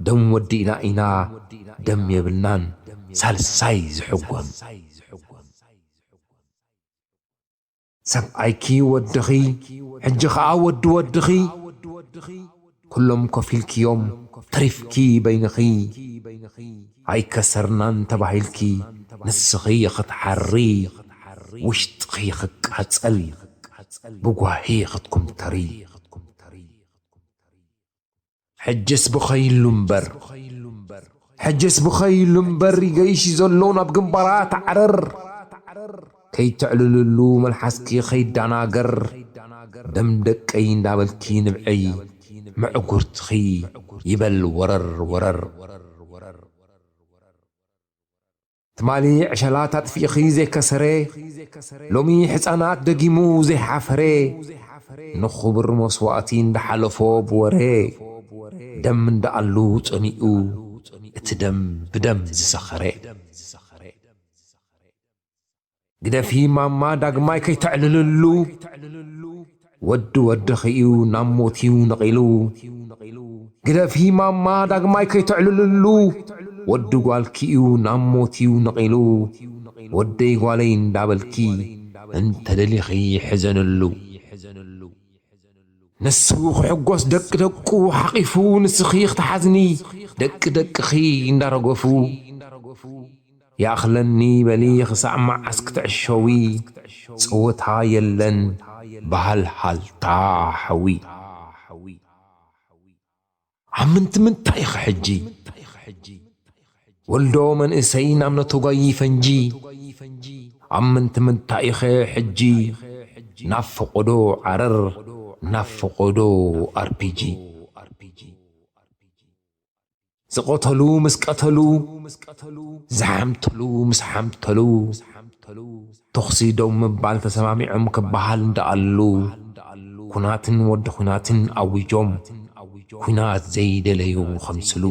ደም ወዲእና ኢና ደም የብልናን ሳልሳይ ዝሕጎም ሰብኣይኪ ወድኺ ሕጂ ኸኣ ወዲ ወድኺ ኩሎም ኮፊልክዮም ተሪፍኪ በይንኺ ኣይከሰርናን ተባሂልኪ ንስኺ ኽትሓሪ ውሽጥኺ ኽቃጸል ብጓሂ ኽትኩምተሪ ሕጅስ ብኸይሉ እምበር ሕጅስ ብኸይሉ እምበር ይገይሽ ዘሎ ናብ ግንባራት ዓረር ከይተዕልልሉ መልሓስኪ ኸይዳናገር ደም ደቀይ እንዳበልኪ ንብዐይ ምዕጉርትኺ ይበል ወረር ወረር ትማሊ ዕሸላት ኣጥፊእኺ ዘይከሰረ ሎሚ ሕፃናት ደጊሙ ዘይሓፈረ ንኽቡር መስዋእቲ እንዳሓለፎ ብወረ ደም እንዳኣሉ ጸሚኡ እቲ ደም ብደም ዝሰኸረ ግደፊ ማማ ዳግማይ ከይተዕልልሉ ወዲ ወድኺ እዩ ናብ ሞት እዩ ነቒሉ ግደፊ ማማ ዳግማይ ከይተዕልልሉ ወዲ ጓልኪ እዩ ናብ ሞት እዩ ነቒሉ ወደይ ጓለይ እንዳበልኪ እንተደሊኺ ሕዘንሉ ንሱ ክሕጎስ ደቂ ደቁ ሓቒፉ ንስኺ ክትሓዝኒ ደቂ ደቅኺ እንዳረገፉ ይኣኽለኒ በሊ ክሳዕ መዓስ ክትዕሸዊ ጸወታ የለን ብሃልሃልታ ሓዊ ኣብ ምንቲ ምንታይ ኢኺ ሕጂ ወልዶ መንእሰይ ናብ ነቶጋይ ፈንጂ ኣብ ምንቲ ምንታይ ኢኺ ሕጂ ናብ ፈቆዶ ዓረር ናብ ፈቆዶ ኣርፒጂ ዝቐተሉ ምስ ቀተሉ ዝሓምተሉ ምስ ሓምተሉ ተኹሲ ደው ምባል ተሰማሚዖም ክበሃል እንዳኣሉ ኩናትን ወዲ ኩናትን ኣዊጆም ኩናት ዘይደለዩ ኸምስሉ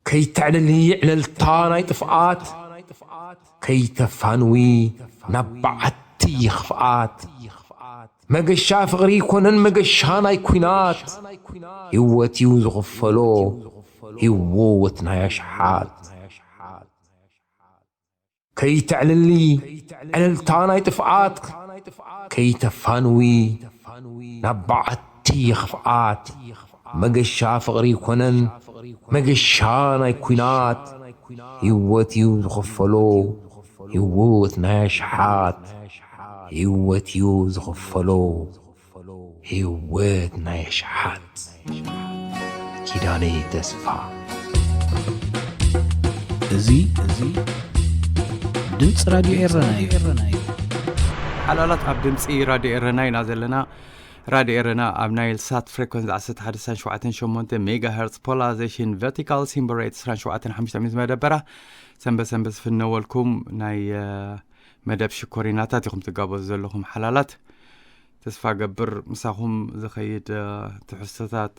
ከይተዕልሊ ዕለልታ ናይ ጥፍኣት ከይተፋንዊ ናብ በዓቲ ኽፍኣት መገሻ ፍቕሪ ኮነን መገሻ ናይ ኲናት ህይወት እዩ ዝኽፈሎ ህይወት ናይ ኣሽሓት ከይተዕልሊ ዕለልታ ናይ ጥፍኣት ከይተፋንዊ ናብ በዓቲ ኽፍኣት መገሻ ፍቕሪ ኮነን መገሻ ናይ ኲናት ህይወት እዩ ዝኽፈሎ ህይወት ናይ ኣሽሓት ህይወት እዩ ዝኽፈሎ። ህይወት ናይ ኣሽሓት። ኪዳነ ተስፋ። እዚ እዚ ድምፂ ራድዮ ኤረና እዩ። ሓላላት ኣብ ድምፂ ራድዮ ኤረና ኢና ዘለና። ራድዮ ኤረና ኣብ ናይል ሳት ፍሬኮንስ ዓሰርተ ሓደ ነጥቢ ሸውዓተ ሸሞንተ ሜጋ ሄርትስ ፖላራይዜሽን ቨርቲካል ሲምቦል ሬት ዕስራን ሸውዓተን ሓሙሽተ ሚእቲ መደበራ ሰንበት ሰንበት ዝፍነወልኩም ናይ መደብ ሽኮሪናታት ኢኹም ትጋበዙ ዘለኹም ሓላላት። ተስፋ ገብር ምሳኹም ዝኸይድ ትሕዝቶታት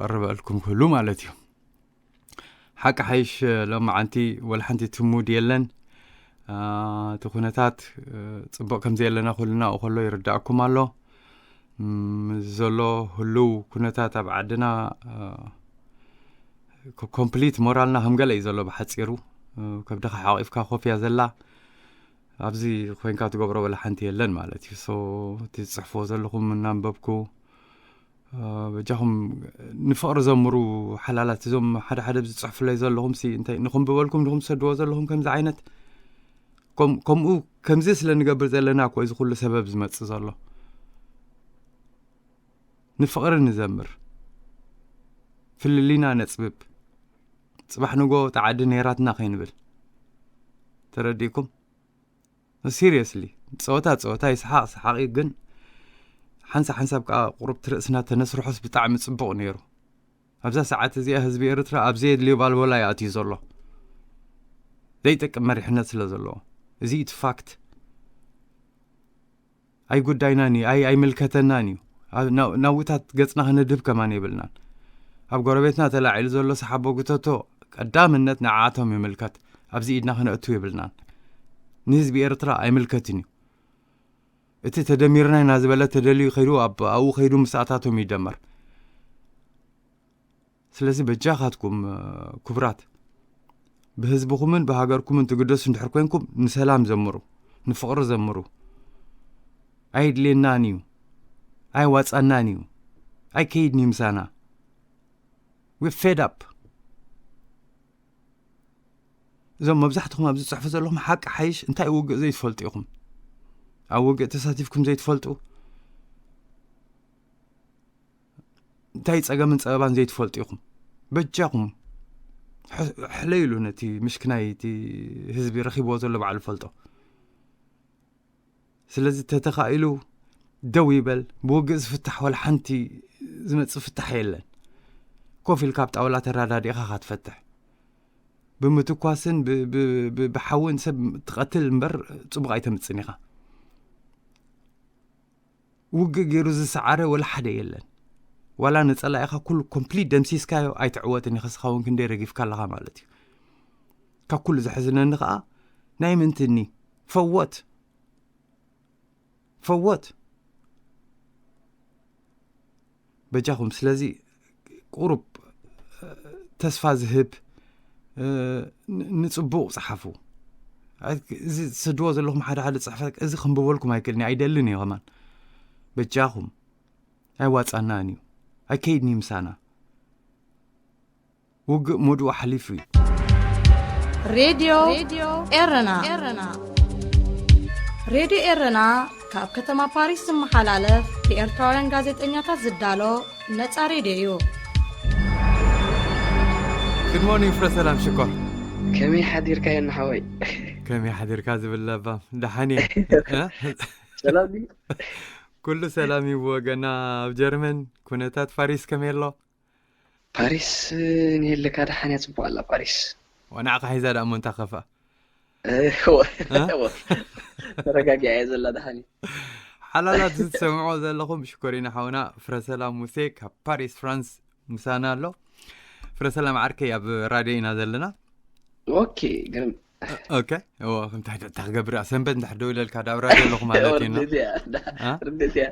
ቀርበልኩም ክህሉ ማለት እዩ። ሓቂ ሓይሽ ሎማዓንቲ ወላ ሓንቲ ትሙድ የለን። እቲ ኩነታት ፅቡቕ ከምዘየለና ኩልና ከሎ ይርዳእኩም ኣሎ። ዘሎ ህሉው ኩነታት ኣብ ዓድና ኮምፕሊት ሞራልና ከም ገለ እዩ ዘሎ። ብሓፂሩ ከብድኻ ሓቂፍካ ኮፍያ ዘላ ኣብዚ ኮይንካ ትገብሮ ወላ ሓንቲ የለን ማለት እዩ። ሶ እቲ ዝፅሕፍዎ ዘለኹም እናንበብኩ በጃኹም ንፍቕሪ ዘምሩ ሓላላት። እዞም ሓደ ሓደ ዝፅሕፉለይ ዘለኹም ሲ እንታይ ንኽንብበልኩም ንኹም ትሰድዎ ዘለኹም ከምዚ ዓይነት ከምኡ ከምዚ ስለ ንገብር ዘለና እኮ እዚ ኩሉ ሰበብ ዝመፅእ ዘሎ። ንፍቕሪ ንዘምር፣ ፍልልይና ነፅብብ፣ ፅባሕ ንጎ ተዓዲ ነይራትና ከይንብል። ተረዲእኩም? ሲሪየስሊ ፀወታ ፀወታ ይስሓቕ ሰሓቂ፣ ግን ሓንሳ ሓንሳብ ከዓ ቁሩብ ትርእስና ተነስርሖስ ብጣዕሚ ፅቡቕ ነይሩ። ኣብዛ ሰዓት እዚኣ ህዝቢ ኤርትራ ኣብ ዘየድልዮ ባልቦላ ይኣትዩ ዘሎ፣ ዘይጠቅም መሪሕነት ስለ ዘለዎ። እዚ እቲ ፋክት። ኣይጉዳይናን እዩ፣ ኣይ ኣይምልከተናን እዩ። ናውታት ገጽና ክነድህብ ከማን የብልናን። ኣብ ጎረቤትና ተላዒሉ ዘሎ ሰሓቦ ጉተቶ ቀዳምነት ንዓኣቶም ይምልከት። ኣብዚ ኢድና ክነእቱ የብልናን። ንህዝቢ ኤርትራ ኣይምልከትን እዩ። እቲ ተደሚርና ኢና ዝበለ ተደልዩ ከይዱ ኣብኡ ከይዱ ምስኣታቶም ይደመር። ስለዚ በጃኻትኩም ክቡራት፣ ብህዝብኹምን ብሃገርኩምን ትግደሱ እንድሕር ኮንኩም ንሰላም ዘምሩ፣ ንፍቕሪ ዘምሩ። ኣይድልየናን እዩ፣ ኣይዋፃናን እዩ፣ ኣይከይድን እዩ ምሳና። We fed up። እዞም መብዛሕትኹም ኣብዚ ዝፅሕፉ ዘለኹም ሓቂ ሓይሽ እንታይ ውግእ ዘይትፈልጡ ኢኹም። ኣብ ውግእ ተሳቲፍኩም ዘይትፈልጡ፣ እንታይ ፀገምን ፀበባን ዘይትፈልጡ ኢኹም። በጃኹም ሕለይሉ ነቲ ምሽክናይ እቲ ህዝቢ ረኺብዎ ዘሎ ባዕሉ ፈልጦ። ስለዚ ተተኻኢሉ ደው ይበል። ብውግእ ዝፍታሕ ዋላ ሓንቲ ዝመፅእ ፍታሕ የለን። ኮፍ ኢልካ ኣብ ጣውላ ተራዳዲእኻ ኢኻ ትፈትሕ። ብምትኳስን ብሓውን ሰብ ትቐትል እምበር ፅቡቕ ኣይተምፅን ኢኻ። ውግእ ገይሩ ዝሰዓረ ወላ ሓደ የለን። ዋላ ንፀላኢኻ ኩሉ ኮምፕሊት ደምሲስካዮ ኣይትዕወትን ኢኻ። ስኻ እውን ክንደይ ረጊፍካ ኣለኻ ማለት እዩ። ካብ ኩሉ ዘሕዝነኒ ከዓ ናይ ምንትኒ ፈወት ፈወት በጃኹም። ስለዚ ቁሩብ ተስፋ ዝህብ ንፅቡቕ ፀሓፉ። እዚ ትሰድዎ ዘለኹም ሓደ ሓደ ፅሕፈት እዚ ክንብበልኩም ኣይክእልን፣ ኣይደልን እየ ከማን። በጃኹም ኣይዋፃናን እዩ፣ ኣይከይድን እዩ ምሳና። ውግእ መድኡ ሓሊፉ እዩ። ሬድዮ ኤረና። ሬድዮ ኤረና ካብ ከተማ ፓሪስ ዝመሓላለፍ ብኤርትራውያን ጋዜጠኛታት ዝዳሎ ነጻ ሬድዮ እዩ። Good morning ፍረ ሰላም ሽኮር። ከመይ ሓዲርካ የና ሓወይ? ከመይ ሓዲርካ ዝብል ለባም። ደሓን እየ። እ? ሰላም ድዩ? ኩሉ ሰላም እዩ ብወገና። ኣብ ጀርመን ኩነታት ፓሪስ ከመይ ኣሎ? ፓሪስ ንየለካ ደሓን እያ፣ ፅቡቅ ኣላ ፓሪስ። ወናዕካ ሒዛ ደኣ እሞ እንታ ከፍኣ። ተረጋጊዓ እያ ዘላ ደሓን እዩ። ሓላላት ዝትሰምዖ ዘለኹም ሽኮሪና ሓውና ፍረሰላም ሙሴ ካብ ፓሪስ ፍራንስ ምሳና ኣሎ። ፍረሰላም ዓርከይ ኣብ ራድዮ ኢና ዘለና። ኦኬ ግርም ኦኬ እዎ ከምታ ክገብር እያ ሰንበት እንድሕር ደው ኢለልካ ዳብ ራድዮ ኣለኹ ማለት እዩ። ርድእት እያ ርድእት እያ።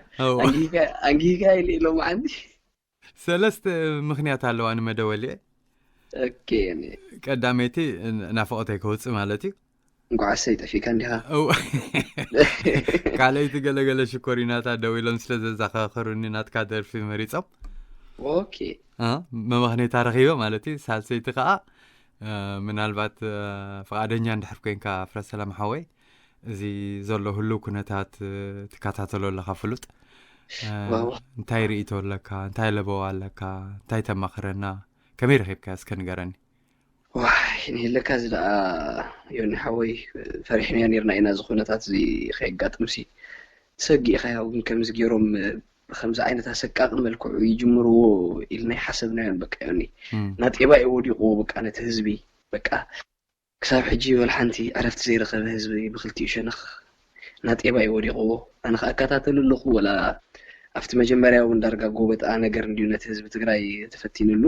ኣንጊካ ኢለ ኢሎም ዓንዲ ሰለስተ ምኽንያት ኣለዋ ንመደወሊኤ። ቀዳመይቲ ናፍቖተይ ከውፅእ ማለት እዩ። እንኳዕ ኣሰይ ጠፊእካ እንዲኻ። ካልኣይቲ ገለገለ ሽኮሪናታት ደዊሎም ስለ ዘዘኻኸሩኒ ናትካ ደርፊ መሪፆም። ኦኬ መመኽኔታ ረኺበ ማለት እዩ። ሳልሰይቲ ከዓ ምናልባት ፍቓደኛ እንድሕር ኮንካ፣ ፍረሰላም ሓወይ፣ እዚ ዘሎ ህሉው ኩነታት ትከታተሎ ኣለኻ ፍሉጥ። ዋው። እንታይ ርእቶ ኣለካ? እንታይ ለበዋ ኣለካ? እንታይ ተማኽረና? ከመይ ረኺብካ እስከ ንገረኒ። ዋይ፣ ንህለካ እዚ ደኣ ዮኒ ሓወይ፣ ፈሪሕናዮ ነርና ኢና። እዚ ኩነታት እዚ ከየጋጥምሲ ትሰጊ ኢኻ። ያው ግን ከምዚ ገይሮም ብከምዚ ዓይነት ኣሰቃቂ መልክዑ ይጅምርዎ ኢልና ኣይሓሰብናዮን። በቃ ዮኒ፣ እም፣ ናጤባ እዩ ወዲቕዎ። በቃ ነቲ ህዝቢ በቃ ክሳብ ሕጂ ወላ ሓንቲ ዕረፍቲ ዘይረኸበ ህዝቢ ብክልቲኡ ሸነኽ ናጤባ እዩ ወዲቕዎ። ኣነ ከኣ እከታተሎ ኣለኹ። ወላ ኣብቲ መጀመርያ እውን ዳርጋ ጎበጣ ነገር እንድዩ ነቲ ህዝቢ ትግራይ ተፈቲንሉ።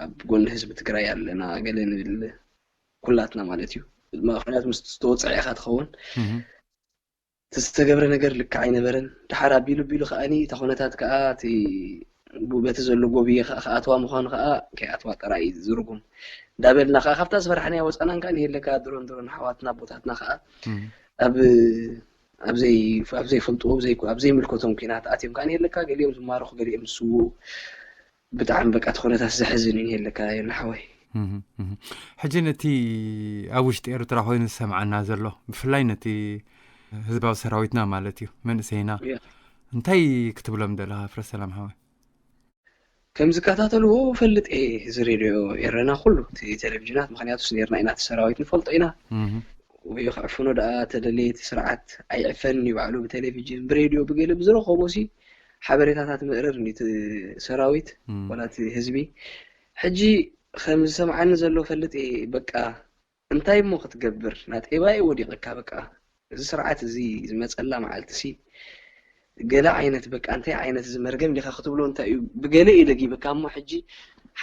ኣብ ጎኒ ህዝቢ ትግራይ ኣለና ገለ ንብል ኩላትና ማለት እዩ። ምክንያቱ ምስ ዝተወፅዐ ኢኻ ትኸውን። እም፣ እቲ ዝተገብረ ነገር ልክዕ ኣይነበረን። ድሓር ኣቢሉ ኣቢሉ ከዓኒ እታ ኩነታት ከዓ እቲ ቡ- በቲ ዘሎ ጎብየ ከዓ ክኣትዋ ምዃኑ ከዓ ከይኣትዋ ጥራይ እዩ ዝርጉም። እንዳበልና ከዓ ካብታ ዝፈራሕናያ ወፃናን ከዓ ንሄለካ ድሮን ድሮን ኣሕዋትና ኣቦታትና ከዓ እም፣ ኣብ ኣብ ዘይ ኣብ ዘይፈልጥዎ ኣብ ዘይ ኣብ ዘይምልከቶም ኩናት ኣትዮም ከዓ ንሄለካ ገሊኦም ዝማረኹ ገሊኦም ዝስውኡ። ብጣዕሚ በቃ እቲ ኩነታት ዘሕዝን እዩ ንሄለካ ዮኒ ሓወይ። እም፣ እም። ሕጂ ነቲ ኣብ ውሽጢ ኤርትራ ኮይኑ ዝሰምዓና ዘሎ፣ ብፍላይ ነቲ ህዝባዊ ሰራዊትና ማለት እዩ፣ መንእሰይና፣ ያ። እንታይ ክትብሎም ደለኻ ፍረሰላም ሓወይ? ከም ዝከታተልዎ ፈልጥ እየ፣ እዚ ሬድዮ ኤረና ኩሉ እቲ ቴሌቪዥናት፣ ምክንያቱ ስኔርና ኢና እቲ ሰራዊት ንፈልጦ ኢና። እም፣ ወይ ክዕፍኖ ደኣ ተደለየ እቲ ስርዓት ኣይዕፈንን እዩ ባዕሉ ብቴሌቪዥን ብሬድዮ ብገለ ብዝረኸቦ ሲ ሓበሬታታት ምእረር እንዲ እቲ ሰራዊት እም፣ ወላ እቲ ህዝቢ። ሕጂ ከም ዝሰምዓኒ ዘሎ ፈልጥ እየ። በቃ እንታይ እሞ ክትገብር ናጤባይ ወዲቕካ። በቃ እዚ ስርዓት እዚ ዝመፀላ መዓልቲ ሲ ገለ ዓይነት በቃ እንታይ ዓይነት እዚ መርገም ዲኻ ክትብሎ እንታይ እዩ ብገለ እዩ ደጊብካ እሞ ሕጂ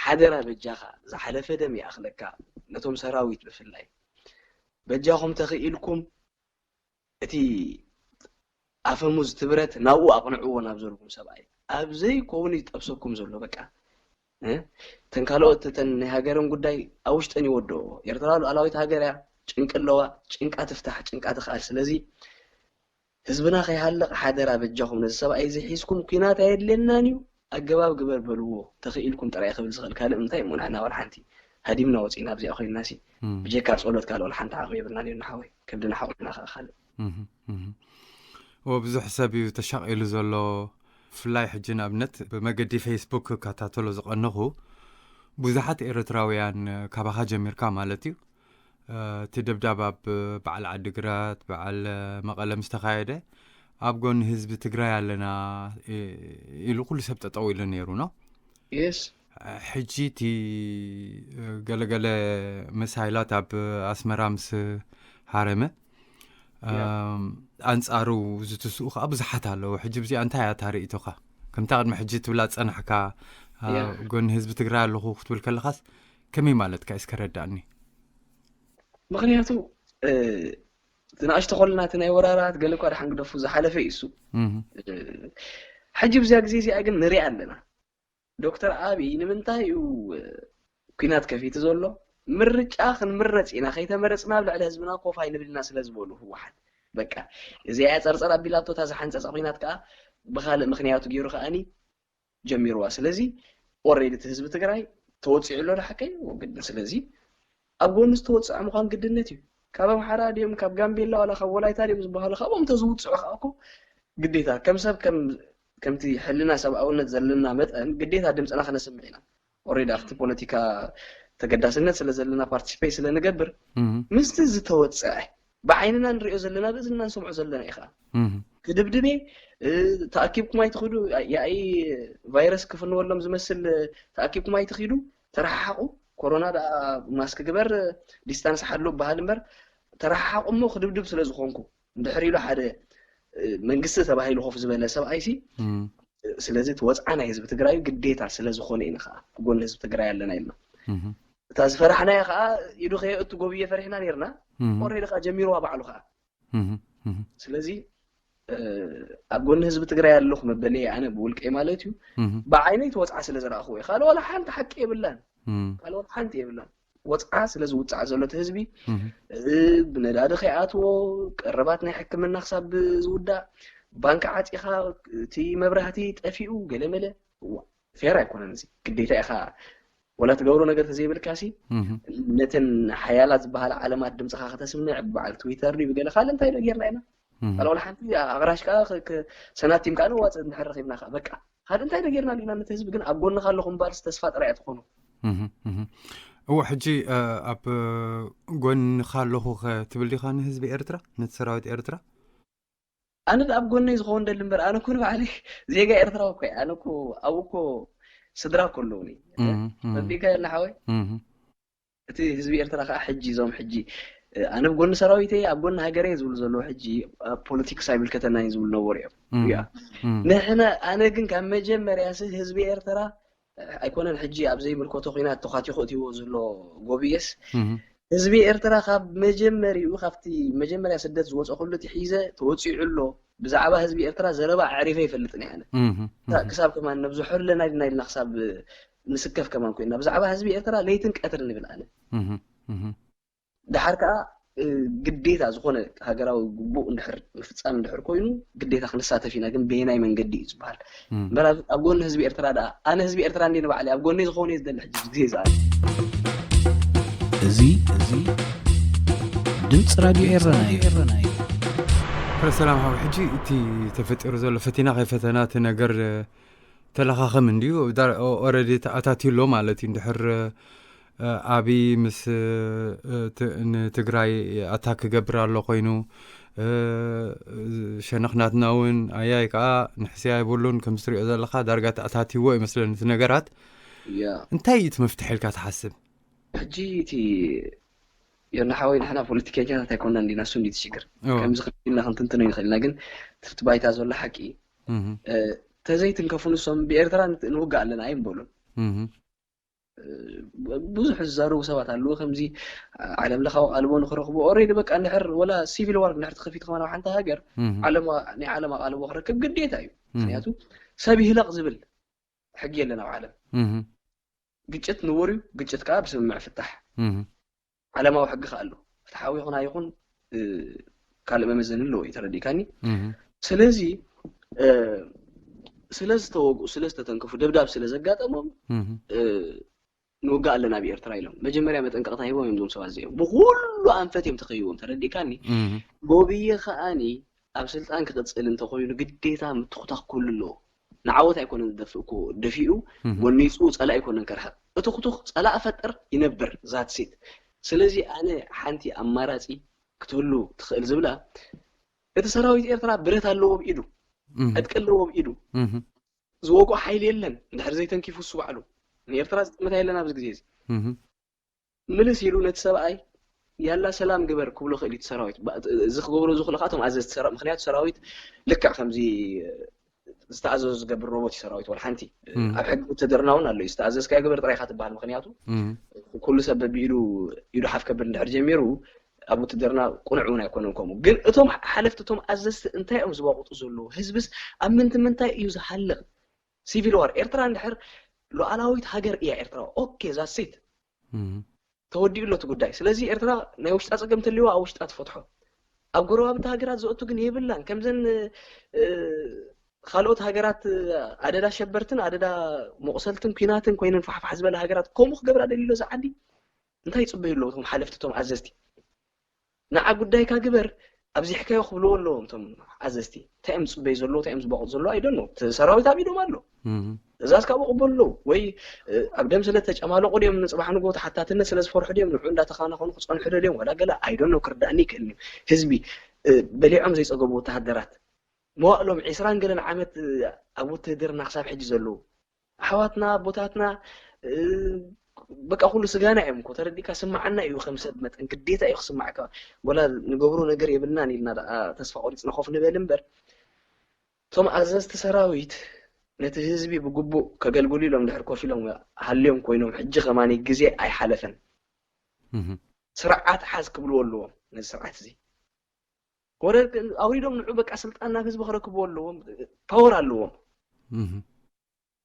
ሓደራ በጃኻ ዝሓለፈ ደም ይኣኽለካ ነቶም ሰራዊት ብፍላይ በጃኹም ተኽኢልኩም እቲ ኣፈሙዝ ትብረት ናብኡ ኣቕንዕዎ ናብ ዘልኩም ሰብኣይ ኣብዘይ ከውን እዩ ዝጠብሰኩም ዘሎ በቃ እ? እተን ካልኦት እተን ናይ ሃገረን ጉዳይ ኣብ ውሽጠን ይወደኦ ኤርትራ ሉዓላዊት ሃገር እያ ጭንቂ ኣለዋ ጭንቃ ትፍታሕ ጭንቃ ትኽኣል ስለዚ ህዝብና ከይሃልቕ ሓደራ በጃኹም ነዚ ሰብኣይ እዚ ሒዝኩም ኩናት ኣየድልየናን እዩ ኣገባብ ግበር በልዎ ተኽኢልኩም ጥራይ ክብል ዝኽእል ካልእ እንታይ እሞ ንሕና ዋላ ሓንቲ ሃዲምና ወፂና ኣብዚኣ ኮይንና ሲ እም፣ ብጀካ ጸሎት ካልእ ዋላ ሓንቲ ዓቕሚ የብልናን እዩ ንሓወይ ከብድና ሓቑፍና ከኣ ካልእ እም፣ እም። ኦ ብዙሕ ሰብ እዩ ተሻቒሉ ዘሎ። ብፍላይ ሕጂ ንኣብነት ብመገዲ ፌስቡክ ክከታተሎ ዝቐነኹ ብዙሓት ኤርትራውያን ካባኻ ጀሚርካ ማለት እዩ እቲ ደብዳብ ኣብ በዓል ዓዲግራት በዓል መቐለ ምስ ተኻየደ ኣብ ጎኒ ህዝቢ ትግራይ ኣለና ኢሉ ኩሉ ሰብ ጠጠው ኢሉ ነይሩ ነው። የስ ሕጂ እቲ ገለገለ መሳይላት ኣብ ኣስመራ ምስ ሃረመ ኣንጻሩ ዝትስኡ ከዓ ብዙሓት ኣለዉ። ሕጂ ብዚኣ እንታይ እያ እታ ርእይቶኻ? ከምታ ቅድሚ ሕጂ ትብላ ዝጸናሕካ ጎኒ ህዝቢ ትግራይ ኣለኹ ክትብል ከለኻስ ከመይ ማለትካ እዩ እስከ ረዳእኒ። ምኽንያቱ ዝንኣሽቶ ከለና እቲ ናይ ወራራት ገለ እኳ ድሓን ግደፉ ዝሓለፈ እዩ እሱ። ሕጂ ብዚኣ ግዜ እዚኣ ግን ንሪኣ ኣለና። ዶክተር ኣብይ ንምንታይ እዩ ኲናት ከፊቱ ዘሎ? ምርጫ ክንምረፅ ኢና፣ ከይተመረፅና ኣብ ልዕሊ ህዝብና ኮፍ ኣይንብል ኢና ስለ ዝበሉ ህወሓት። በቃ እዚኣ እያ ፀርፀር ኣቢላቶ። እታ ዝሓንፀፃ ኲናት ከዓ ብኻልእ ምኽንያቱ ገይሩ ከዓኒ ጀሚርዋ። ስለዚ ኦሬዲ እቲ ህዝቢ ትግራይ ተወፂዑ ኣሎ። ንሓቀይ ግድን። ስለዚ ኣብ ጎኒ ዝተወፅዐ ምዃን ግድነት እዩ። ካብ ኣምሓራ ድዮም ካብ ጋምቤላ ዋላ ካብ ወላይታ ድዮም ዝበሃሉ ካብኦም ተዝውፅዑ ከዓ እኮ ግዴታ ከም ሰብ ከምቲ ሕልና ሰብኣውነት ዘለና መጠን ግዴታ ድምፅና ክነስምዕ ኢና። ኦሬዲ ኣብቲ ፖለቲካ ተገዳስነት ስለ ዘለና ፓርቲስፔት ስለ ንገብር ምስቲ ዝተወፀዐ ብዓይንና ንሪኦ ዘለና ብእዝንና ንሰምዖ ዘለና እዩ ከዓ ክድብድቤ ተኣኪብኩም ኣይትኽዱ። ያኢ ቫይረስ ክፍንወሎም ዝመስል ተኣኪብኩም ኣይትኽዱ። ተረሓሓቁ። ኮሮና ደኣ ማስክ ግበር ዲስታንስ ሓሉ በሃል እምበር ተረሓሓቁ እሞ ክድብድብ ስለ ዝኾንኩ እንድሕር ኢሉ ሓደ መንግስቲ ተባሂሉ ኮፍ ዝበለ ሰብኣይ ሲ ስለዚ እቲ ወፅዓ ናይ ህዝቢ ትግራይ ግዴታ ስለ ዝኾነ ኢና ከዓ ጎኒ ህዝቢ ትግራይ ኣለና ኢልና። እታ ዝፈራሕናያ ከዓ ኢዱ ከየእቱ ጎብየ ፈሪሕና ነርና። ኦሬዲ ከዓ ጀሚርዋ ባዕሉ ከዓ። ስለዚ ኣብ ጎኒ ህዝቢ ትግራይ ኣለኹ መበለየ ኣነ ብውልቀይ ማለት እዩ። ብዓይነይ እቲ ወፅዓ ስለ ዝረኣኽዎ እዩ። ካልእ ዋላ ሓንቲ ሓቂ የብላን። ካልእ ዋላ ሓንቲ የብላን። ወፅዓ ስለ ዝውፃዕ ዘሎ እቲ ህዝቢ ብነዳዲ ከይኣትዎ ቀረባት ናይ ሕክምና ክሳብ ዝውዳእ ባንኪ ዓፂኻ እቲ መብራህቲ ጠፊኡ ገለመለ ፌር ኣይኮነን። እዚ ግዴታ ኢኻ ወላ ትገብሮ ነገር ተዘይብልካሲ፣ ነተን ሓያላት ዝበሃላ ዓለማት ድምፅኻ ከተስምዕ፣ በዓል ትዊተር ድዩ ገለ ካልእ እንታይ ዶ ጌርና ኢና? ቃል ወላ ሓንቲ ኣቕራሽ ከዓ ሰናቲም ከዓ ነዋፅእ እንድሕር ረኺብና ከዓ በቃ ካልእ እንታይ ዶ ጌርና ኢና? ነቲ ህዝቢ ግን ኣብ ጎንኻ ኣለኹ ምባልስ ተስፋ ጥራይ እያ ትኾኑ። እዎ ሕጂ ኣብ ጎንኻ ኣለኹ ትብል ዲኻ ንህዝቢ ኤርትራ፣ ነቲ ሰራዊት ኤርትራ? ኣነ ኣብ ጎነይ ዝኸውን ደሊ እምበር ኣነ ኩን ባዕለይ ዜጋ ኤርትራዊ እኮ ኣነ እኮ ኣብኡ እኮ ስድራ እኮ ኣለውኒ። ፈቢካ የለ ሓወይ። እቲ ህዝቢ ኤርትራ ከዓ ሕጂ እዞም ሕጂ ኣነ ኣብ ጎኒ ሰራዊተይ ኣብ ጎኒ ሃገረይ ዝብሉ ዘለዉ ሕጂ ኣብ ፖለቲክስ ኣይምልከተናይ ዝብሉ ነበሩ እዮም። ንሕና ኣነ ግን ካብ መጀመርያ ሲ ህዝቢ ኤርትራ ኣይኮነን ሕጂ ኣብ ዘይምልከቶ ኩናት ተኳቲኹ እትይዎ ዘሎ ጎብየስ ህዝቢ ኤርትራ ካብ መጀመሪኡ ካብቲ መጀመርያ ስደት ዝወፀ ኩሉ እቲ ሒዘ ተወፂዑ ኣሎ። ብዛዕባ ህዝቢ ኤርትራ ዘረባ ኣዕሪፈ ይፈልጥን እየ ኣነ። ክሳብ ከማን ነብዝሖ ኣለና ኢልና ኢልና ክሳብ ንስከፍ ከማን ኮይና ብዛዕባ ህዝቢ ኤርትራ ለይትን ቀትርን ይብል ኣነ። ድሓር ከዓ ግዴታ ዝኾነ ሃገራዊ ግቡእ እንድሕር ምፍፃም እንድሕር ኮይኑ ግዴታ ክንሳተፍ ኢና። ግን በየናይ መንገዲ እዩ ዝበሃል እምበር ኣብ ጎኒ ህዝቢ ኤርትራ ደኣ ኣነ ህዝቢ ኤርትራ እንዲ ንባዕለይ ኣብ ጎኒ ዝኾነ እዩ ዝደሊ ሕጂ ግዜ ዝኣለ እዚ እዚ ድምፂ ራድዮ ኤረና እዩ። ሰላም ሓው ሕጂ እቲ ተፈጢሩ ዘሎ ፈቲና ከይፈተና እቲ ነገር ተለኻኸም እንዲዩ ኦረዲ ተኣታትዩ ኣሎ ማለት እዩ። እንድሕር ኣቢ ምስ ንትግራይ ኣታክ ክገብር ኣሎ ኮይኑ ሸነኽናትና እውን ኣያይ ከዓ ንሕስያ ይብሉን ከም ትሪኦ ዘለካ ዳርጋ ተኣታትይዎ ይመስለኒ እቲ ነገራት። እንታይ እዩ እቲ መፍትሒ ኢልካ ትሓስብ? ሕጂ እቲ የናሓወይ ንሕና ፖለቲከኛታት ኣይኮና እንዲና እሱ እንዲ ትሽግር ከምዚ ክልና ክንትንትኖ ይኽእልና ግን ትፍቲ ባይታ ዘሎ ሓቂ እዩ። ተዘይትንከፉ ንሶም ብኤርትራ ንውጋእ ኣለና ኣይምበሉን። ብዙሕ ዝዛረቡ ሰባት ኣለዉ ከምዚ ዓለም ለኻዊ ቃልቦ ንክረኽቡ ኦሬዲ በቃ እንድሕር ወላ ሲቪል ዋር እንድሕር ተኸፊት ከማን ኣብ ሓንቲ ሃገር ናይ ዓለም ኣቃልቦ ክረክብ ግዴታ እዩ። ምክንያቱ ሰብ ይህለቕ ዝብል ሕጊ የለን ኣብ ዓለም። ግጭት ንቡር እዩ። ግጭት ከዓ ብስምምዕ ፍታሕ ዓለማዊ ሕጊ ከዓ ኣሎ። ፍትሓዊ ይኹን ኣይኹን ካልእ መመዘኒ ኣለዎ እዩ ተረዲእካኒ። ስለዚ ስለ ዝተወግኡ ስለ ዝተተንከፉ ደብዳብ ስለ ዘጋጠሞም ንውጋእ ኣለና ኣብ ኤርትራ ኢሎም መጀመርያ መጠንቀቕታ ሂቦም እዮም። እዞም ሰባት እዚኦም ብኩሉ ኣንፈት እዮም ተኸይዎም ተረዲእካኒ። ጎብየ ከዓኒ ኣብ ስልጣን ክቕፅል እንተኮይኑ ግዴታ ምትኹታኽ ክህሉ ኣለዎ። ንዓወት ኣይኮነን ዝደፍእ እኮ ደፊኡ ጎኒፁ ፀላእ ኣይኮነን ከርሕቕ። እትኹቱኽ ፀላእ ፈጥር ይነብር ዛትሲት። ስለዚ ኣነ ሓንቲ ኣማራፂ ክትህሉ ትኽእል ዝብላ እቲ ሰራዊት ኤርትራ ብረት ኣለዎ ብኢዱ ዕጥቂ ኣለዎ ብኢዱ ዝወግኦ ሓይሊ የለን እንድሕር ዘይተንኪፉ እሱ ባዕሉ ንኤርትራ ዝጥምታ የለን ኣብዚ ግዜ እዚ ምልስ ኢሉ ነቲ ሰብኣይ ያላ ሰላም ግበር ክብሎ ክእል እቲ ሰራዊት እዚ ክገብሮ ዝኽእሉ ከዓ እቶም ኣዘዝቲ ሰራዊት ምክንያቱ ሰራዊት ልክዕ ከምዚ ዝተኣዘዙ ዝገብር ሮቦት እዩ ሰራዊት ወላ ሓንቲ ኣብ ሕጊ ውትድርና እውን ኣሎ እዩ ዝተኣዘዝካዮ ግበር ጥራይካ ትበሃል ምክንያቱ ኩሉ ሰብ በቢኢዱ ኢዱ ሓፍ ከብል እንድሕር ጀሚሩ ኣብ ውትድርና ቁኑዕ እውን ኣይኮነን ከምኡ ግን እቶም ሓለፍቲ እቶም ኣዘዝቲ እንታይ እዮም ዝበቁጡ ዘለዉ ህዝብስ ኣብ ምንቲ ምንታይ እዩ ዝሃልቕ ሲቪል ዋር ኤርትራ እንድሕር ሉዓላዊት ሃገር እያ ኤርትራ ኦኬ ዛሲት ተወዲኡ ኣሎ እቲ ጉዳይ ስለዚ ኤርትራ ናይ ውሽጣ ፀገም ተልዋ ኣብ ውሽጣ ትፈትሖ ኣብ ጎረባብቲ ሃገራት ዝእቱ ግን የብላን ከምዘን ካልኦት ሃገራት ኣደዳ ሸበርትን ኣደዳ መቁሰልትን ኩናትን ኮይነን ፋሕፋሕ ዝበለ ሃገራት ከምኡ ክገብራ ደሊሎ እዚ ዓዲ እንታይ ይፅበዩ ኣለዉ እቶም ሓለፍቲ እቶም ኣዘዝቲ ንዓ ጉዳይካ ግበር ኣብዚሕካዮ ክብልዎ ኣለዎም እቶም ኣዘዝቲ እንታይ እዮም ዝፅበዩ ዘለዉ እንታይ እዮም ዝበቑ ዘለዉ ኣይደኖ ሰራዊት ኣብ ኢዶም ኣሎ ትእዛዝ ካብ ቅበሉ ኣለዉ ወይ ኣብ ደም ስለ ተጨማለቑ ድዮም ንፅባሕ ንጎ ተሓታትነት ስለ ዝፈርሑ ድዮም ንዑ እንዳተኻናኸኑ ክፀንሑ ደልዮም ዋላ ገለ ኣይደኖ ክርዳእኒ ይክእል ህዝቢ በሊዖም ዘይፀገቡ ወተሃደራት መዋእሎም ዒስራን ገለን ዓመት ኣብ ውትህድርና ክሳብ ሕጂ ዘለዉ ኣሕዋትና ኣቦታትና በቃ ኩሉ ስጋና እዮም እኮ ተረዲካ ስማዓና እዩ ከም ሰብ መጠን ግዴታ እዩ ክስማዕካ ወላ ንገብሮ ነገር የብልናን ኢልና ደኣ ተስፋ ቆሪፅና ኮፍ ንበል እምበር እቶም ኣዘዝቲ ሰራዊት ነቲ ህዝቢ ብግቡእ ከገልግሉ ኢሎም ድሕር ኮፍ ኢሎም ሃልዮም ኮይኖም ሕጂ ከማኒ ግዜ ኣይሓለፈን ስርዓት ሓዝ ክብልዎ ኣለዎም ነዚ ስርዓት እዚ ወረ ኣውሪዶም ንዑ በቃ ስልጣን ናብ ህዝቢ ክረክብዎ ኣለዎም ፓወር ኣለዎም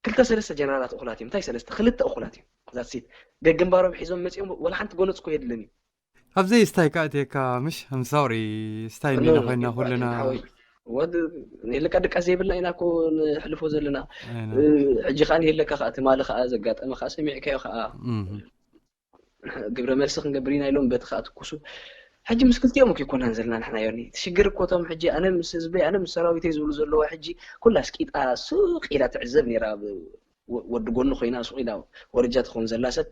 ክልተ ሰለስተ ጀነራላት እኹላት እዮም እንታይ ሰለስተ ክልተ እኹላት እዮም ዛሲት ገግንባሮም ሒዞም መፂኦም ወላ ሓንቲ ጎነፅ እኮ የድልን እዩ ኣብዘይ ስታይ ከኣትየካ ምሽ ኣምሳውሪ ስታይ እንዲና ኮይና ኩልና ወድ ንየለካ ድቃስ ዘይብልና ኢና እኮ ንሕልፎ ዘለና። ሕጂ ከዓ ንየለካ ከዓ ትማሊ ከዓ ዘጋጠመ ከዓ ሰሚዕካዮ ከዓ ግብረ መልሲ ክንገብር ኢና ኢሎም በቲ ከዓ ትኩሱ። ሕጂ ምስ ክልቲኦም እኮ ይኮናን ዘለና ንሕና ዮኒ። ትሽግር እኮ እቶም ሕጂ ኣነ ምስ ህዝበይ ኣነ ምስ ሰራዊተይ ዝብሉ ዘለዉ ሕጂ ኩላ ስቂጣ ሱቅ ኢላ ትዕዘብ ነይራ። ወዲ ጎኒ ኮይና ሱቅ ኢላ ወረጃ ትኸውን ዘላ ሰብ